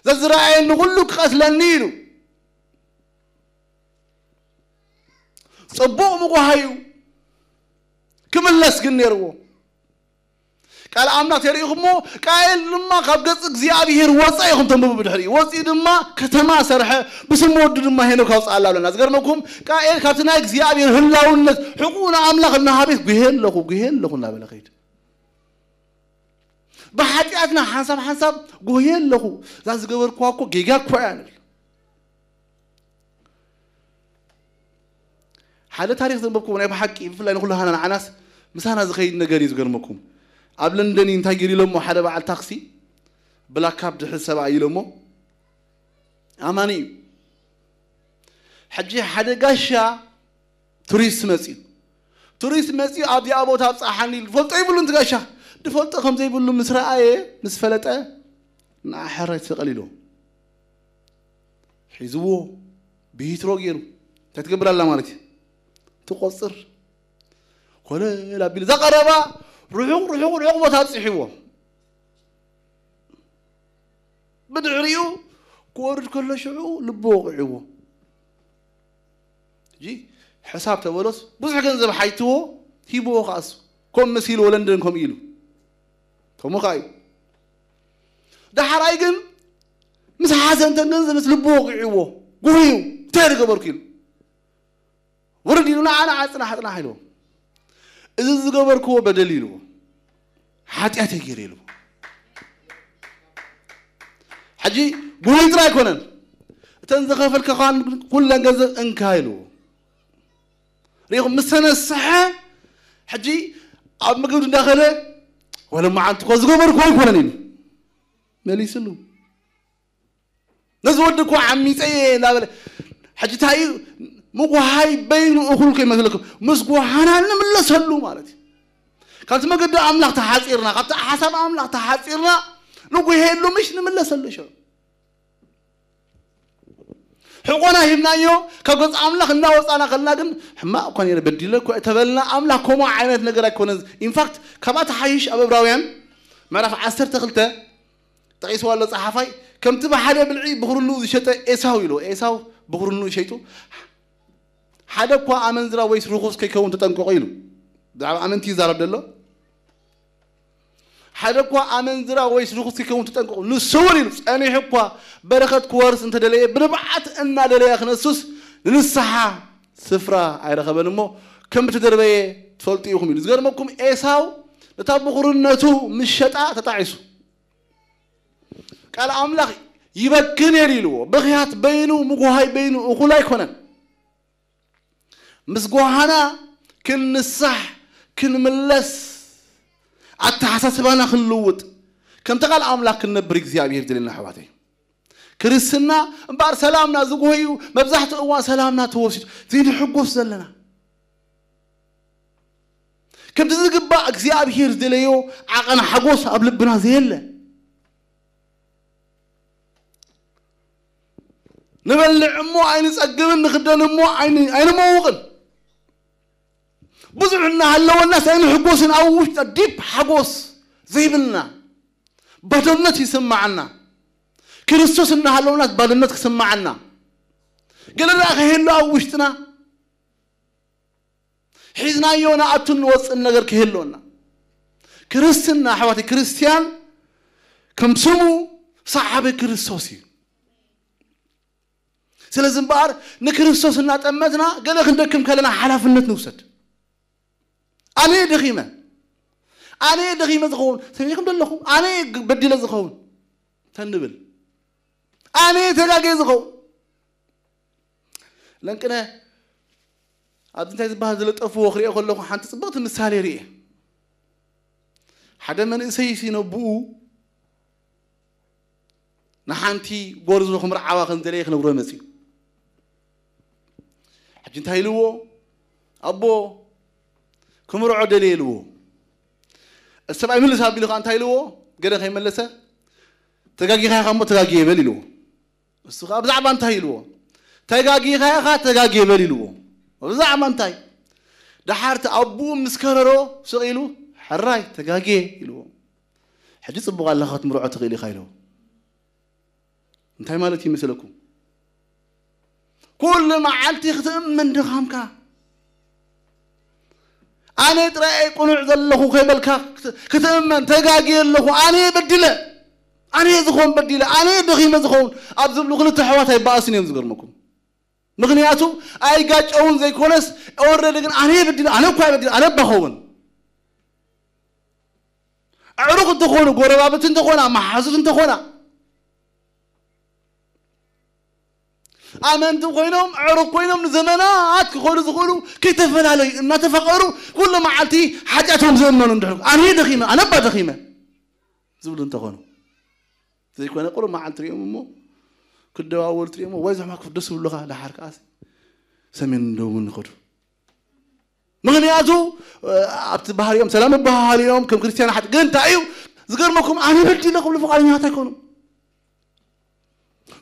ዘዝረኣየኒ ኩሉ ክቐትለኒ ኢሉ። ጽቡቕ ምጉሃዩ ክምለስ ግን ነይርዎ። ቃል ኣምላኽ ተሪኢኹሞ ቃኤል ድማ ካብ ገጽ እግዚኣብሔር ወፀ ኢኹም ተንብቡ። ብድሕሪኡ ወፂኡ ድማ ከተማ ሰርሐ፣ ብስም ወዱ ድማ ሄኖክ ኣውፅኣላ ኣለና። ዝገርመኩም ቃኤል ካብቲ ናይ እግዚኣብሔር ህላውነት ሕቁኡ ንኣምላኽ እናሃቤት ጉሄ ኣለኹ ጉሄ ኣለኹ እናበለ ከይድ። ብሓጢኣትና ሓንሳብ ሓንሳብ ጎየ ኣለኹ፣ እዛ ዝገበርኩዋ እኮ ጌጋ እኮ እያ ንብል። ሓደ ታሪክ ዘንበብኩዎ ናይ ብሓቂ ብፍላይ ንኩሉ ሃና ንዓናስ ምሳና ዝኸይድ ነገር እዩ። ዝገርመኩም ኣብ ለንደን እዩ እንታይ ገይሩ ኢሎሞ ሓደ በዓል ታክሲ ብላካብ ድሕዝ ሰብኣይ ኢሎሞ ኣማኒ እዩ። ሕጂ ሓደ ጋሻ ቱሪስት መፅዩ ቱሪስት መፅዩ ኣብዚኣ ቦታ ኣብፃሓኒ ኢሉ ዝፈልጦ ይብሉን ትጋሻ ዝፈልጦ ከም ዘይብሉ ምስ ረኣየ ምስ ፈለጠ ንኣሐረ ተቐሊሉ ሒዝዎ ብሂትሮ ገይሩ እንታይ ትገብር ኣላ ማለት እዩ ትቆፅር ኮለል ኣቢሉ እዛ ቀረባ ርሑቕ ርሑቕ ርሑቕ ቦታ ኣብፂሕዎ ብድሕሪኡ ክወርድ ከሎ ሽዑ ልቡ ወቕዕዎ ሕጂ ሕሳብ ተበሎስ ብዙሕ ገንዘብ ሓይትዎ ሂብዎ ከኣሱ ከም መሲልዎ ለንደን ከምኡ ኢሉ ከምኡ ከኣ እዩ ዳሕራይ ግን ምስ ሓዘ እንተ ገንዘብ ምስ ልቡ ወቂዕዎ ጉህዩ እንታይ ዝገበርኩ ኢሉ ውርድ ኢሉ ንዓና ዓፅናሕ ኣፅናሕ ኢልዎ እዚ ዝገበርክዎ በደል ኢልዎ ሓጢኣት ገይረ ኢልዎ ሕጂ ጉህይ ጥራይ ኣይኮነን እተን ዝኸፈልከኻን ኩለን ገንዘብ እንካ ኢልዎ ሪኹም ምስ ተነስሐ ሕጂ ኣብ ምግብ እንዳኸለ ወለ መዓንቲ እኮ ዝገበርኩ ኣይኮነን ኢሉ መሊስሉ ነዚ ወዲ እኮ ዓሚፀ እየ እንዳበለ ሕጂ እንታይ እዩ ምጉሃይ በይኑ እኹል ከይመስለኩም ምስ ጎሃና ንምለሰሉ ማለት እዩ ካብቲ መገዲ ኣምላኽ ተሓፂርና ካብቲ ሓሳብ ኣምላኽ ተሓፂርና ንጉሄሉ ምሽ ንምለሰሉ ሸ ሕቆና ሂብናዮ ካብ ገፅ ኣምላኽ እናወፃና ከልና ግን ሕማቕ እኳ ነረ በዲለ እኳ ተበልና ኣምላኽ ከምኡ ዓይነት ነገር ኣይኮነ ኢንፋክት ካብኣ ተሓይሽ ኣብ እብራውያን ምዕራፍ ዓሰርተ ክልተ ጠቒስዋ ኣሎ ፀሓፋይ ከምቲ ብሓደ ብልዒ ብኽርንኡ ዝሸጠ ኤሳው ኢሉ ኤሳው ብኽርንኡ ሸይጡ ሓደ እኳ ኣመንዝራ ወይስ ርኹስ ከይከውን ተጠንቀቑ ኢሉ ብዛዕባ ኣመንቲ ይዛረብ ዘሎ ሓደ እኳ ኣመንዝራ ወይስ ርኹስ ከይከውን ተጠንቀቑ ንስውር ኢሉ ጸኒሑ እኳ በረኸት ክወርስ እንተደለየ ብንብዓት እናደለየ ክነሱስ ንንስሓ ስፍራ ኣይረኸበን እሞ ከም እተደርበየ ትፈልጡ ኢኹም ኢሉ ዝገርመኩም ኤሳው ነታ ብኹርነቱ ምስ ሸጣ ተጣዒሱ ቃል ኣምላኽ ይበክን እየ ኢልዎ ብኽያት በይኑ ምጉሃይ በይኑ እኹል ኣይኮነን ምስ ጓሃና ክንንሳሕ ክንምለስ ኣተሓሳስባና ክንልውጥ ከምቲ ቃል ኣምላኽ ክንነብር እግዚኣብሔር ይደልየና ኣሕዋተይ ክርስትና እምበኣር ሰላምና ዝጎህዩ መብዛሕትኡ እዋን ሰላምና ተወሲዱ ዘይንሕጎስ ዘለና ከምቲ ዝግባእ እግዚኣብሔር ዝደለዮ ዓቐን ሓጎስ ኣብ ልብና ዘየለ ንበልዕ እሞ ኣይንጸግብን ንኽደን እሞ ኣይንመውቕን ብዙሕ እናሃለወናስ ኣይንሕጎስን ኣብ ውሽጢ ዲፕ ሓጎስ ዘይብልና ባዶነት ይስማዓና ክርስቶስ እናሃለወናስ ባዶነት ክስማዓና ገለ ደኣ ከይህሉ ኣብ ውሽጥና ሒዝናዮ ንኣቱን ንወፅእን ነገር ክህልወና ክርስትና ኣሕዋት ክርስትያን ከም ስሙ ሰዓቢ ክርስቶስ እዩ ስለዚ እምበኣር ንክርስቶስ እናጠመትና ገለ ክንደክም ከለና ሓላፍነት ንውሰድ። ኣነ ደኺመ፣ ኣነ ደኺመ ዝኸውን ሰሚዕኩም ዘለኹም፣ ኣነ በዲለ ዝኸውን ተንብል፣ ኣነ ተጋጌ ዝኸውን ለንቅነ ኣብዚ እንታይ ዝበሃል ዝለጠፍዎ ክሪኦ ከለኹ ሓንቲ ጽብቕቲ ምሳሌ ርኤ። ሓደ መንእሰይ ሲ ነብኡ ንሓንቲ ጎርዞ ክምርዓዋ ከም ዘለየ ክነግሮ መጽዩ። ሕጂ እንታይ ኢልዎ? ኣቦ ክምርዖ ደልየ ኢልዎ። እቲ ሰብኣይ ምልስ ኣቢሉ ከዓ እንታይ ኢልዎ? ገለ ከይመለሰ ተጋጊኻ ኢኻ እሞ ተጋጊ ይበል ኢልዎ። እሱ ከዓ ብዛዕባ እንታይ ኢልዎ? ተጋጊኻ ኢኻ ተጋጊ ይበል ኢልዎ። ብዛዕባ እንታይ? ደሓርቲ ኣቦኡ ምስ ከረሮ ስቕ ኢሉ ሕራይ ተጋጊ ኢልዎ። ሕጂ ጽቡቕ ኣለኻ ክትምርዖ ትኽእል ኢኻ ኢልዎ። እንታይ ማለት እዩ መሰለኩም? ኩሉ መዓልቲ ክትእመን ድኻምካ፣ ኣነ ጥራይ ቅኑዕ ዘለኹ ከይበልካ ክት- ክትእመን ተጋግየ ኣለኹ፣ ኣነ በዲለ፣ ኣነ ዝኾን በዲለ፣ ኣነ ደኺመ ዝኸውን ኣብ ዝብሉ ክልተ ኣሕዋት ኣይበኣሱን እዮም ዝገርመኩም። ምክንያቱ ኣይጋጨውን ዘይኮነስ ኦረደ ግን ኣነ በዲለ፣ ኣነ እኳ በዲለ፣ ኣነ ባኸውን ኣዕሩኽ እንተኾኑ፣ ጎረባብቲ እንተኾና፣ መሓዙት እንተኾና፣ ኣመንቲ ኮይኖም ኣዕሩኽ ኮይኖም ንዘመናት ክኾኑ ዝኽእሉ ከይተፈላለዩ እናተፋቐሩ ኩሉ መዓልቲ ሓጢኣቶም ዝእመኑ እንድሕር ኣነ ደኺመ ኣነ እባ ደኺመ ዝብሉ እንተኾኑ ዘይኮነ ቁሩብ መዓልቲ ሪኦም እሞ ክደዋወሉ ትሪኦም ወይ ዘሕማት ደስ ዝብሉኻ ደሓር ከኣ ሰሜን ደቡብን ይኸዱ። ምክንያቱ ኣብቲ ባህሪኦም ሰላም ይበሃሃሉ እዮም ከም ክርስትያን ሓጢ ግን እንታይ እዩ ዝገርመኩም ኣነ በዲለ ክብሉ ፍቓደኛታት ኣይኮኑም።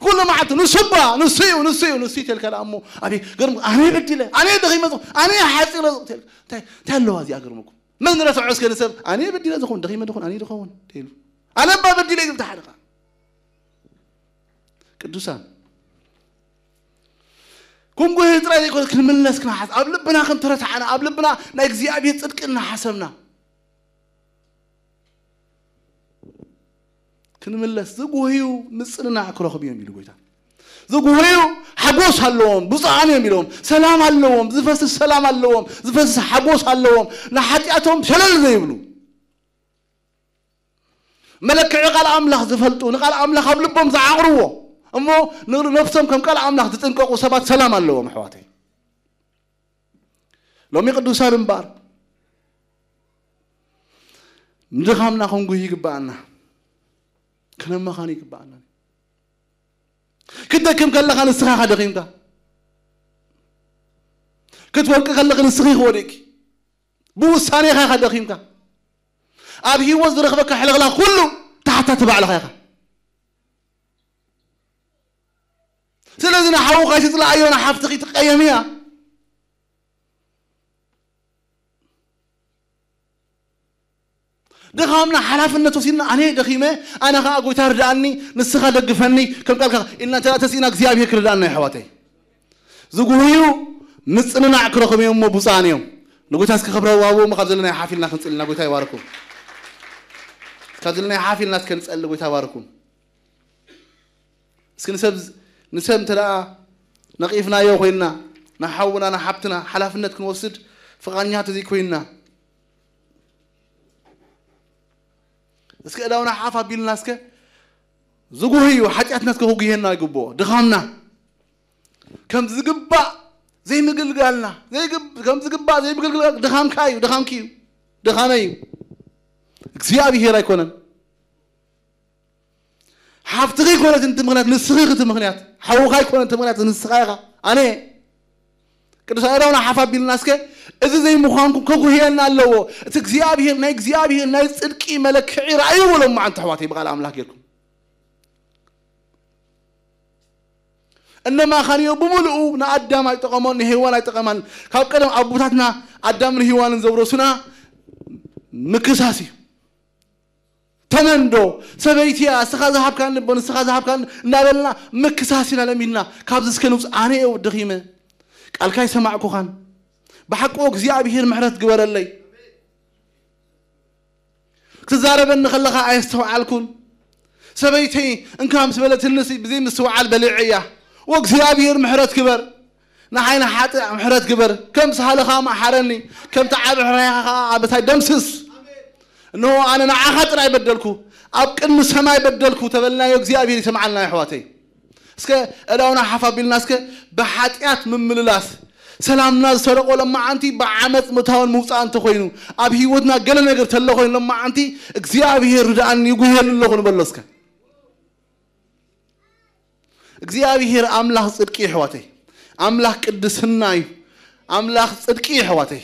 ኩሉ መዓልቲ ንሱ እባ ንሱ እዩ ንሱ እዩ ንሱ እዩ ተልካ ደኣ እሞ ኣበይ ገርም ኣነ በዲለ ኣነ ደኺመ ዝኾ ኣነ ሓፂረ እንታይ እንታይ ኣለዋ እዚኣ ገርመኩም መን ረስዖ እስከ ንሰብ ኣነ በዲለ ዝኾን ደኺመ ዝኾን ኣነ ድኸውን ተይሉ ኣነ እባ በዲለ ይብል ተሓደኻ ቅዱሳን ኩንጉሂ ጥራይ ዘይኮነ ክንምለስ ክንሓስ ኣብ ልብና ከም ተረታዕና ኣብ ልብና ናይ እግዚኣብሔር ጽድቂ እናሓሰብና ክንምለስ ዝጉህዩ ምጽንናዕ ክረኽቡ እዮም ኢሉ ጎይታ ዝጉህዩ ሓጎስ ኣለዎም ብፁዓን እዮም ኢሎም ሰላም ኣለዎም ዝፈስስ ሰላም ኣለዎም ዝፈስስ ሓጎስ ኣለዎም ንሓጢኣቶም ሸለል ዘይብሉ መለክዒ ቃል ኣምላኽ ዝፈልጡ ንቃል ኣምላኽ ኣብ ልቦም ዝዓቕርዎ እሞ ንነፍሶም ከም ቃል ኣምላኽ ዝጥንቀቑ ሰባት ሰላም ኣለዎም ኣሕዋተይ ሎሚ ቅዱሳን እምባር ንድኻምና ክንጉህ ይግባኣና ክነመኻን ይግባኣና ክትደክም ከለኻ ንስኻ ኢኻ ደኺምካ ክትወድቂ ከለኺ ንስኺ ክወድቂ ብውሳኔኻ ኢኻ ደኺምካ ኣብ ህይወት ዝረኽበካ ሕልኽላ ኩሉ ተሓታቲ ባዕልኻ ኢኻ ስለዚ ንሓውኻ ይትፅላኣዮ ንሓፍትኺ ትቀየምያ ድኻምና ሓላፍነት ወሲድና ኣነ ደኺመ ኣነ ከዓ ጎይታ ርድኣኒ ንስኻ ደግፈኒ ከም ቃልካ ኢልና እንተ ተሲእና እግዚኣብሔር ክርድኣና ይሕዋተይ ዝጉህዩ ምፅንናዕ ክረኽቡ እዮም እሞ ብፁዓን እዮም ንጎይታ እስከ ክብረ ዋቦ እሞ ካብ ዘለና ሓፊልና ክንፅልና ጎይታ ይባርኩም ካብ ዘለና ሓፊልና እስከ ንፀሊ ጎይታ ይባርኩም እስኪ ንሰብ ንሰብ እንተ ደኣ ነቒፍናዮ ኮይንና ንሓውና ንሓብትና ሓላፍነት ክንወስድ ፍቓድኛት እዚ ኮይንና እስከ እዳውና ሓፍ ኣቢልና እስከ ዝጉህ እዩ ሓጢኣትና እስከ ክጉህየና ይግብኦ ድኻምና ከም ዝግባእ ዘይምግልጋልና ከም ዝግባእ ዘይምግልጋል ድኻምካ እዩ ድኻምኪ እዩ ድኻመይ እዩ እግዚኣብሄር ኣይኮነን ሓፍትኺ ኣይኮነት እቲ ምኽንያት ንስኺ እቲ ምኽንያት ሓውኻ ኣይኮነ እቲ ምኽንያት ንስኻ ኢኻ ኣነ ቅዱስ ኣእዳውና ሓፍ ኣቢልና እስከ እዚ ዘይምዃንኩም ከጉህየና ኣለዎ እቲ እግዚኣብሄር ናይ እግዚኣብሄር ናይ ፅድቂ መለክዒ ረኣይዎ ሎም መዓንቲ ኣሕዋተይ ብቓል ኣምላኽ ጌርኩም እነማኻንዮ ብምልኡ ንኣዳም ኣይጠቐሞን ንሄዋን ኣይጠቐማን ካብ ቀደም ኣቦታትና ኣዳምን ሄዋንን ዘውረሱና ምክሳስ እዩ ተመንዶ ሰበይትያ እስኻ ዝሃብካኒ እቦ ንስኻ ዝሃብካኒ እናበልና ምክሳስ ኢና ለሚድና ካብዚ እስከ ንውፅ ኣነ እየ ደኺመ ቃልካ ይሰማዕኩኻን ብሓቂ እግዚኣብሄር ምሕረት ግበረለይ ክትዛረበኒ ከለኻ ኣየስተውዓልኩን ሰበይተይ እንካ ምስ በለትንስ ብዘይ ምስትውዓል በሊዐያ ወእግዚኣብሔር ምሕረት ግበር፣ ንዓይ ንሓጥእ ምሕረት ግበር፣ ከም ሳህልኻ መሓረኒ፣ ከምቲ ዓቢ ሕራይኻ ኸዓ ኣበታይ ደምስስ። እንሆ ኣነ ንዓኻ ጥራይ በደልኩ፣ ኣብ ቅድሚ ሰማይ በደልኩ ተበልናዮ እግዚኣብሔር ይሰምዓልና የሕዋተይ። እስከ እዳውና ሓፍ ኣቢልና እስከ ብሓጢኣት ምምልላስ ሰላምና ዝሰረቆ ለማዓንቲ ብዓመፅ ምእታውን ምውፃእ እንተኮይኑ ኣብ ህይወትና ገለ ነገር ተሎ ኮይኑ ለማዓንቲ እግዚኣብሔር ርድኣኒ ይጉህየሉ ኣለኹ ንበሎ እስከ። እግዚኣብሔር ኣምላኽ ጽድቂ የሕዋተይ፣ ኣምላኽ ቅድስና እዩ። ኣምላኽ ጽድቂ የሕዋተይ፣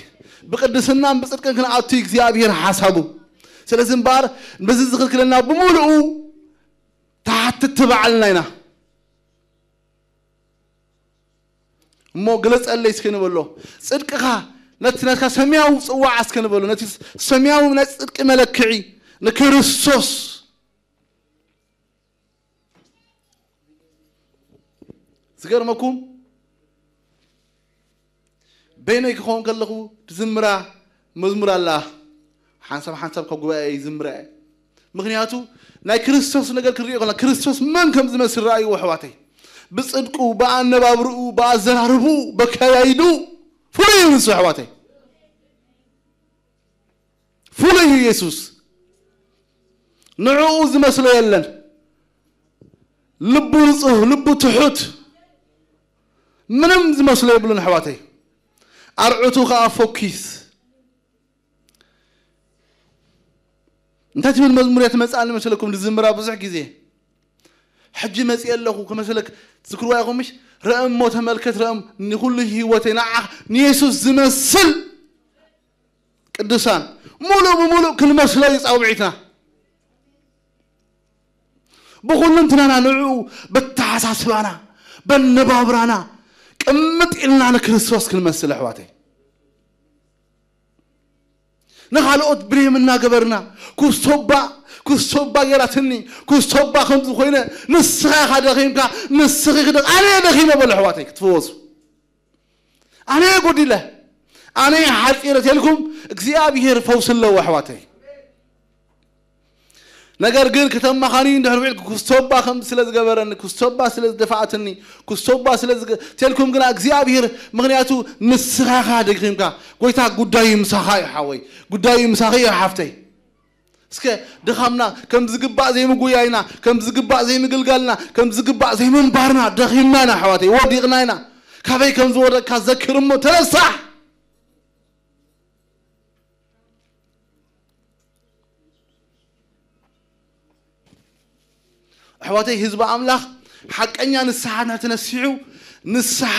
ብቅድስናን ብጽድቅን ክንኣቱ እግዚኣብሔር ሓሳቡ። ስለዚ እምበኣር በዚ ዝኽልክለና ብምሉኡ ተሓትቲ ባዕልና ኢና። እሞ ግለጸለይ እስከ ንበሎ ጽድቅኻ፣ ነቲ ናትካ ሰማያዊ ጽዋዕ እስከ ንበሎ፣ ነቲ ሰማያዊ ናይ ጽድቂ መለክዒ ንክርስቶስ። ዝገርመኩም በይነይ ክኸውን ከለኹ ዝዝምራ መዝሙር ኣላ። ሓንሳብ ሓንሳብ ካብ ጉባኤ ይዝምራ እየ። ምክንያቱ ናይ ክርስቶስ ነገር ክንሪኦ ከለና ክርስቶስ መን ከም ዝመስል ረኣይዎ ኣሕዋተይ። ብጽድቁ፣ ብኣነባብርኡ፣ ብኣዘራርብኡ፣ በካያይዱ ፍሉይ እዩ ንሱ ኣሕዋተይ። ፍሉይ እዩ የሱስ። ንዕኡ ዝመስሎ የለን። ልቡ ንጹህ፣ ልቡ ትሑት፣ ምንም ዝመስሎ የብሉን ኣሕዋተይ። ኣርዑቱ ከኣ ፎኪስ። እንታይ ትብል መዝሙር እያ ትመጽኣኒ መሰለኩም? ዝዝምራ ብዙሕ ግዜ። ሕጂ መጽእ ኣለኹ ክመስለክ ትዝክርዋ ኢኹም ምሽ? ረእ እሞ ተመልከት፣ ረእ እሞ ንኹሉ ህይወተይ ንዓ ንየሱስ ዝመስል ቅዱሳን ሙሉእ ብሙሉእ ክንመስሎ እዩ ጻውዒትና። ብኹልንትናና ንዕኡ በተሓሳስባና፣ በነባብራና ቅምጥ ኢልና ንክርስቶስ ክንመስል ኣሕዋተይ። ንኻልኦት ብሌም እናገበርና ኩስቶባ ኩስቶባ ገይራትኒ፣ ኩስቶባ ከምዚ ኮይነ፣ ንስኻ ኢኻ ደኺምካ፣ ንስኺ ክደ ኣነ ደኺመ በሉ ኣሕዋተይ ክትፍወሱ። ኣነ ጎዲለ፣ ኣነ ሓፂረ ተልኩም እግዚኣብሔር ፈውሲ ኣለዎ ኣሕዋተይ። ነገር ግን ከተማኻኒ እንድሕር ውዒልኩ ኩስቶባ ከም ስለ ዝገበረኒ፣ ኩስቶባ ስለ ዝደፋኣትኒ፣ ኩስቶባ ስለ ዝገ- ተልኩም ግና እግዚኣብሔር፣ ምክንያቱ ንስኻ ኢኻ ደኺምካ። ጎይታ ጉዳዩ ምሳኻ እዩ ሓወይ፣ ጉዳዩ ምሳኺ እዩ ሓፍተይ። እስከ ድኻምና ከም ዝግባእ ዘይምጉያይና፣ ከም ዝግባእ ዘይምግልጋልና፣ ከም ዝግባእ ዘይምንባርና ደኺምና ኢና ኣሕዋተይ፣ ወዲቕና ኢና። ካበይ ከም ዝወደቅካ ዘክር እሞ ተነሳሕ። ኣሕዋተይ ህዝቢ ኣምላኽ ሓቀኛ ንስሓ እንተነሲሑ ንስሓ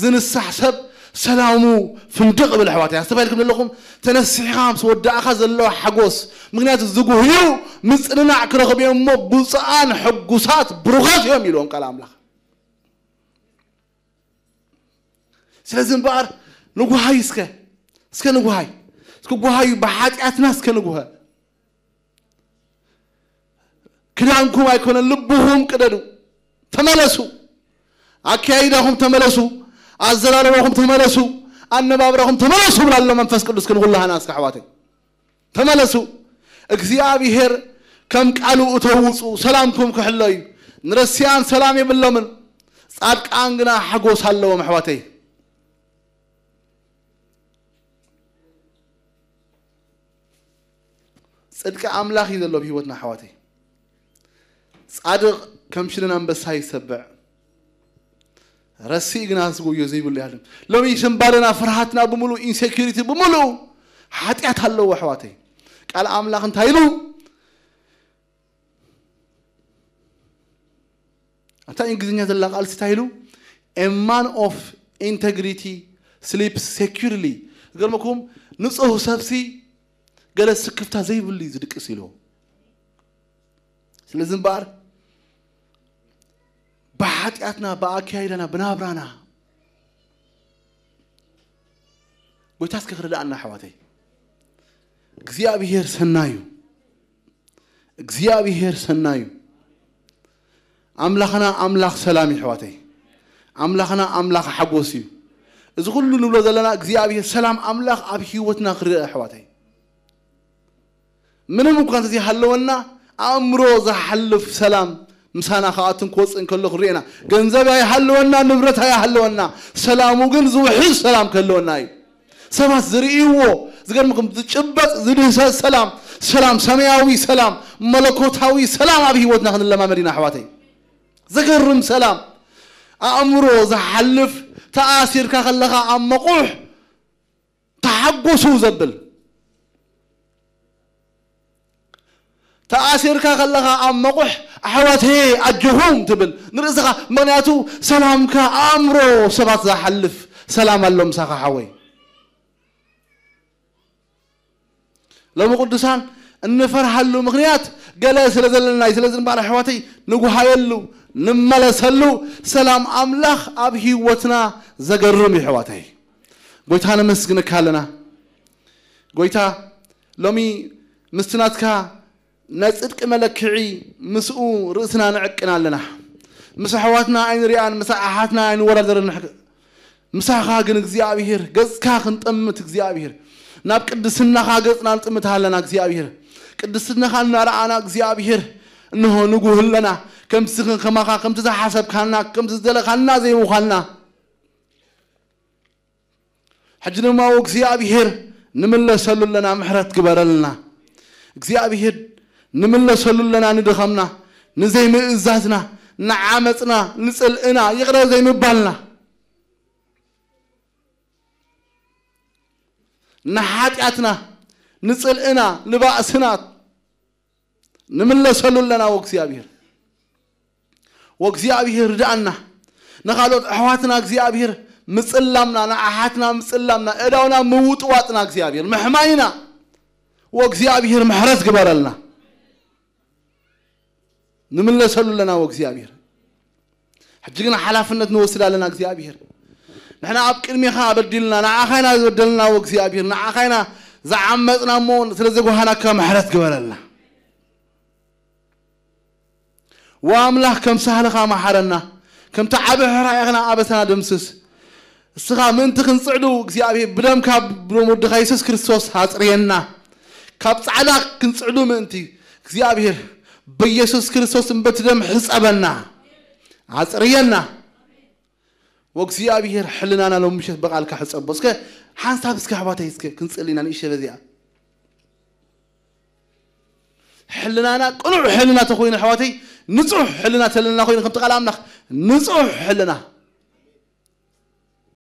ዝንሳሕ ሰብ ሰላሙ ፍንድቕ ብል ኣሕዋተይ። ኣስተባሂልኩም ዘለኹም ተነሲሕኻ ምስ ወዳእኻ ዘለዋ ሓጎስ፣ ምክንያቱ ዝጉህዩ ምጽንናዕ ክረኽቡ እዮም እሞ ብፁዓን ሕጉሳት ብሩኻት እዮም ኢልዎም ቃል ኣምላኽ። ስለዚ እምበኣር ንጉሃይ እስከ እስከ ንጉሃይ እስኪ ጉሃዩ ብሓጢኣትና እስከ ንጉሀ። ክዳንኩም ኣይኮነን ልብኹም ቅደዱ። ተመለሱ። ኣካይዳኹም ተመለሱ። ኣዘራርባኹም ተመለሱ። ኣነባብራኹም ተመለሱ ብላ ኣሎ መንፈስ ቅዱስ ክንኩላህና እስከ ኣሕዋተይ። ተመለሱ። እግዚኣብሔር ከም ቃሉ እተውፁ ሰላምኩም ክሕሎ እዩ። ንረሲኣን ሰላም የብሎምን። ጻድቃን ግና ሓጎስ ኣለዎም ኣሕዋተይ። ጽድቂ ኣምላኽ እዩ ዘሎ ኣብ ህይወትና ኣሕዋተይ። ጻድቕ ከም ሽደን ኣንበሳ ይሰብዕ። ረሲእ ግና ዝጎዮ ዘይብሉ ያለም። ሎሚ ስንባደና ፍርሃትና ብምሉእ ኢንሴኩሪቲ ብምሉእ ሓጢኣት ኣለዎ ኣሕዋተይ። ቃል ኣምላኽ እንታይ ኢሉ? ኣብታ እንግሊዝኛ ዘላ ቃል እንታይ ኢሉ? A man of integrity sleeps securely። ዝገርመኩም ንጹህ ሰብሲ ገለ ስክፍታ ዘይብሉ እዩ ዝድቅስ ኢልዎ። ስለዚ እምበኣር ብሓጢኣትና ብኣካይዳና ብናብራና ጎይታ እስከ ክረዳኣና ኣሕዋተይ። እግዚኣብሔር ሰናዩ እግዚኣብሔር ሰናዩ ኣምላኽና ኣምላኽ ሰላም እዩ ኣሕዋተይ። ኣምላኽና ኣምላኽ ሓጎስ እዩ። እዚ ኩሉ ንብሎ ዘለና እግዚኣብሔር ሰላም ኣምላኽ ኣብ ህይወትና ክርእ ኣሕዋተይ። ምንም እኳ እንተዘይሃለወና ኣእምሮ ዝሓልፍ ሰላም ምሳና ክኣትን ክወፅእን ከሎ ክንሪኤና። ገንዘብ ኣይሃለወና፣ ንብረት ኣይሃለወና፣ ሰላሙ ግን ዝውሕዝ ሰላም ከለወና እዩ። ሰባት ዝርእይዎ፣ ዝገርምኩም፣ ዝጭበጥ ዝድህሰስ ሰላም፣ ሰላም፣ ሰማያዊ ሰላም፣ መለኮታዊ ሰላም ኣብ ህይወትና ክንለማመድ ኢና ኣሕዋተይ። ዘገርም ሰላም፣ ኣእምሮ ዝሓልፍ፣ ተኣሲርካ ከለኻ ኣብ መቑሕ ተሓጎሱ ዘብል፣ ተኣሲርካ ከለኻ ኣብ መቑሕ ኣሕዋተይ ኣጆኹም ትብል ንርእስኻ። ምኽንያቱ ሰላምካ ኣእምሮ ሰባት ዝሓልፍ ሰላም ኣሎ ምሳኻ ሓወይ። ሎሚ ቅዱሳን እንፈርሃሉ ምኽንያት ገለ ስለ ዘለና እዩ። ስለዚ እምበኣር ኣሕዋተይ ንጉሃየሉ፣ ንመለሰሉ። ሰላም ኣምላኽ ኣብ ህይወትና ዘገርም እዩ ኣሕዋተይ። ጎይታ ነመስግነካ ኣለና። ጎይታ ሎሚ ምስቲ ናትካ ናይ ጽድቂ መለክዒ ምስኡ ርእስና ንዕቅን ኣለና። ምስ ኣሕዋትና ኣይንሪኣን፣ ምስ ኣሓትና ኣይንወዳደርን። ንሕክ-፣ ምሳኻ ግን እግዚኣብሔር ገጽካ ክንጠምት እግዚኣብሔር ናብ ቅድስናኻ ገጽና ንጥምት ኣለና እግዚኣብሔር። ቅድስናኻ እናረኣና እግዚኣብሔር እንሆ ንጉህ ኣለና። ከምቲ ከማኻ፣ ከምቲ ዝሓሰብካና፣ ከምቲ ዝደለኻና ዘይምዃንና። ሕጂ ድማ እግዚኣብሔር ንምለሰሉ ኣለና፣ ምሕረት ግበረልና። እግዚኣብሔር ንምለሰሉ ኣለና፣ ንድኸምና፣ ንዘይምእዛዝና፣ ንዓመፅና፣ ንፅልእና፣ ይቕረ ዘይምባልና፣ ንሓጢኣትና፣ ንፅልእና፣ ንባእስና፣ ንምለሰሉ ኣለና። ወእግዚኣብሔር፣ ወእግዚኣብሔር ርድኣና። ንኻልኦት ኣሕዋትና እግዚኣብሔር ምጽላምና፣ ንኣሓትና ምጽላምና፣ እዳውና ምውጥዋጥና እግዚኣብሔር ምሕማይና። ወእግዚኣብሔር ምሕረት ግበረልና። ንምለሰሉ ኣለና ወእግዚኣብሔር። ሕጂ ግን ሓላፍነት ንወስድ ኣለና እግዚኣብሔር። ንሕና ኣብ ቅድሜኻ በዲልና፣ ንዓኻ ኢና ዝበደልና ወእግዚኣብሔር፣ ንዓኻ ኢና ዝዓመጽና እሞ ስለ ዘጓሃናካ ምሕረት ግበረልና። ወኣምላኽ ከም ሳህልኻ መሓረና፣ ከምቲ ዓቢ ሕራይኽና ኣበሳና ደምስስ። እስኻ ምእንቲ ክንጽዕዱ እግዚኣብሔር ብደምካ ብደም ወድኻ የሱስ ክርስቶስ ኣጽርየና። ካብ ጻዕዳ ክንጽዕዱ ምእንቲ እግዚኣብሔር በየሱስ ክርስቶስ በቲ ደም ሕጸበና፣ ኣጽርየና። ወእግዚኣብሔር ሕልናና ሎም ምሸት በቃልካ ሕጸቦ። እስከ ሓንሳብ እስከ ኣሕዋተይ እስከ ክንጽሊ ኢና ንእሸ በዚኣ። ሕልናና ቅኑዕ ሕልና ተኾይኑ ኣሕዋተይ፣ ንጹሕ ሕልና ተለና ኮይኑ ከምቲ ቃል ኣምላኽ ንጹሕ ሕልና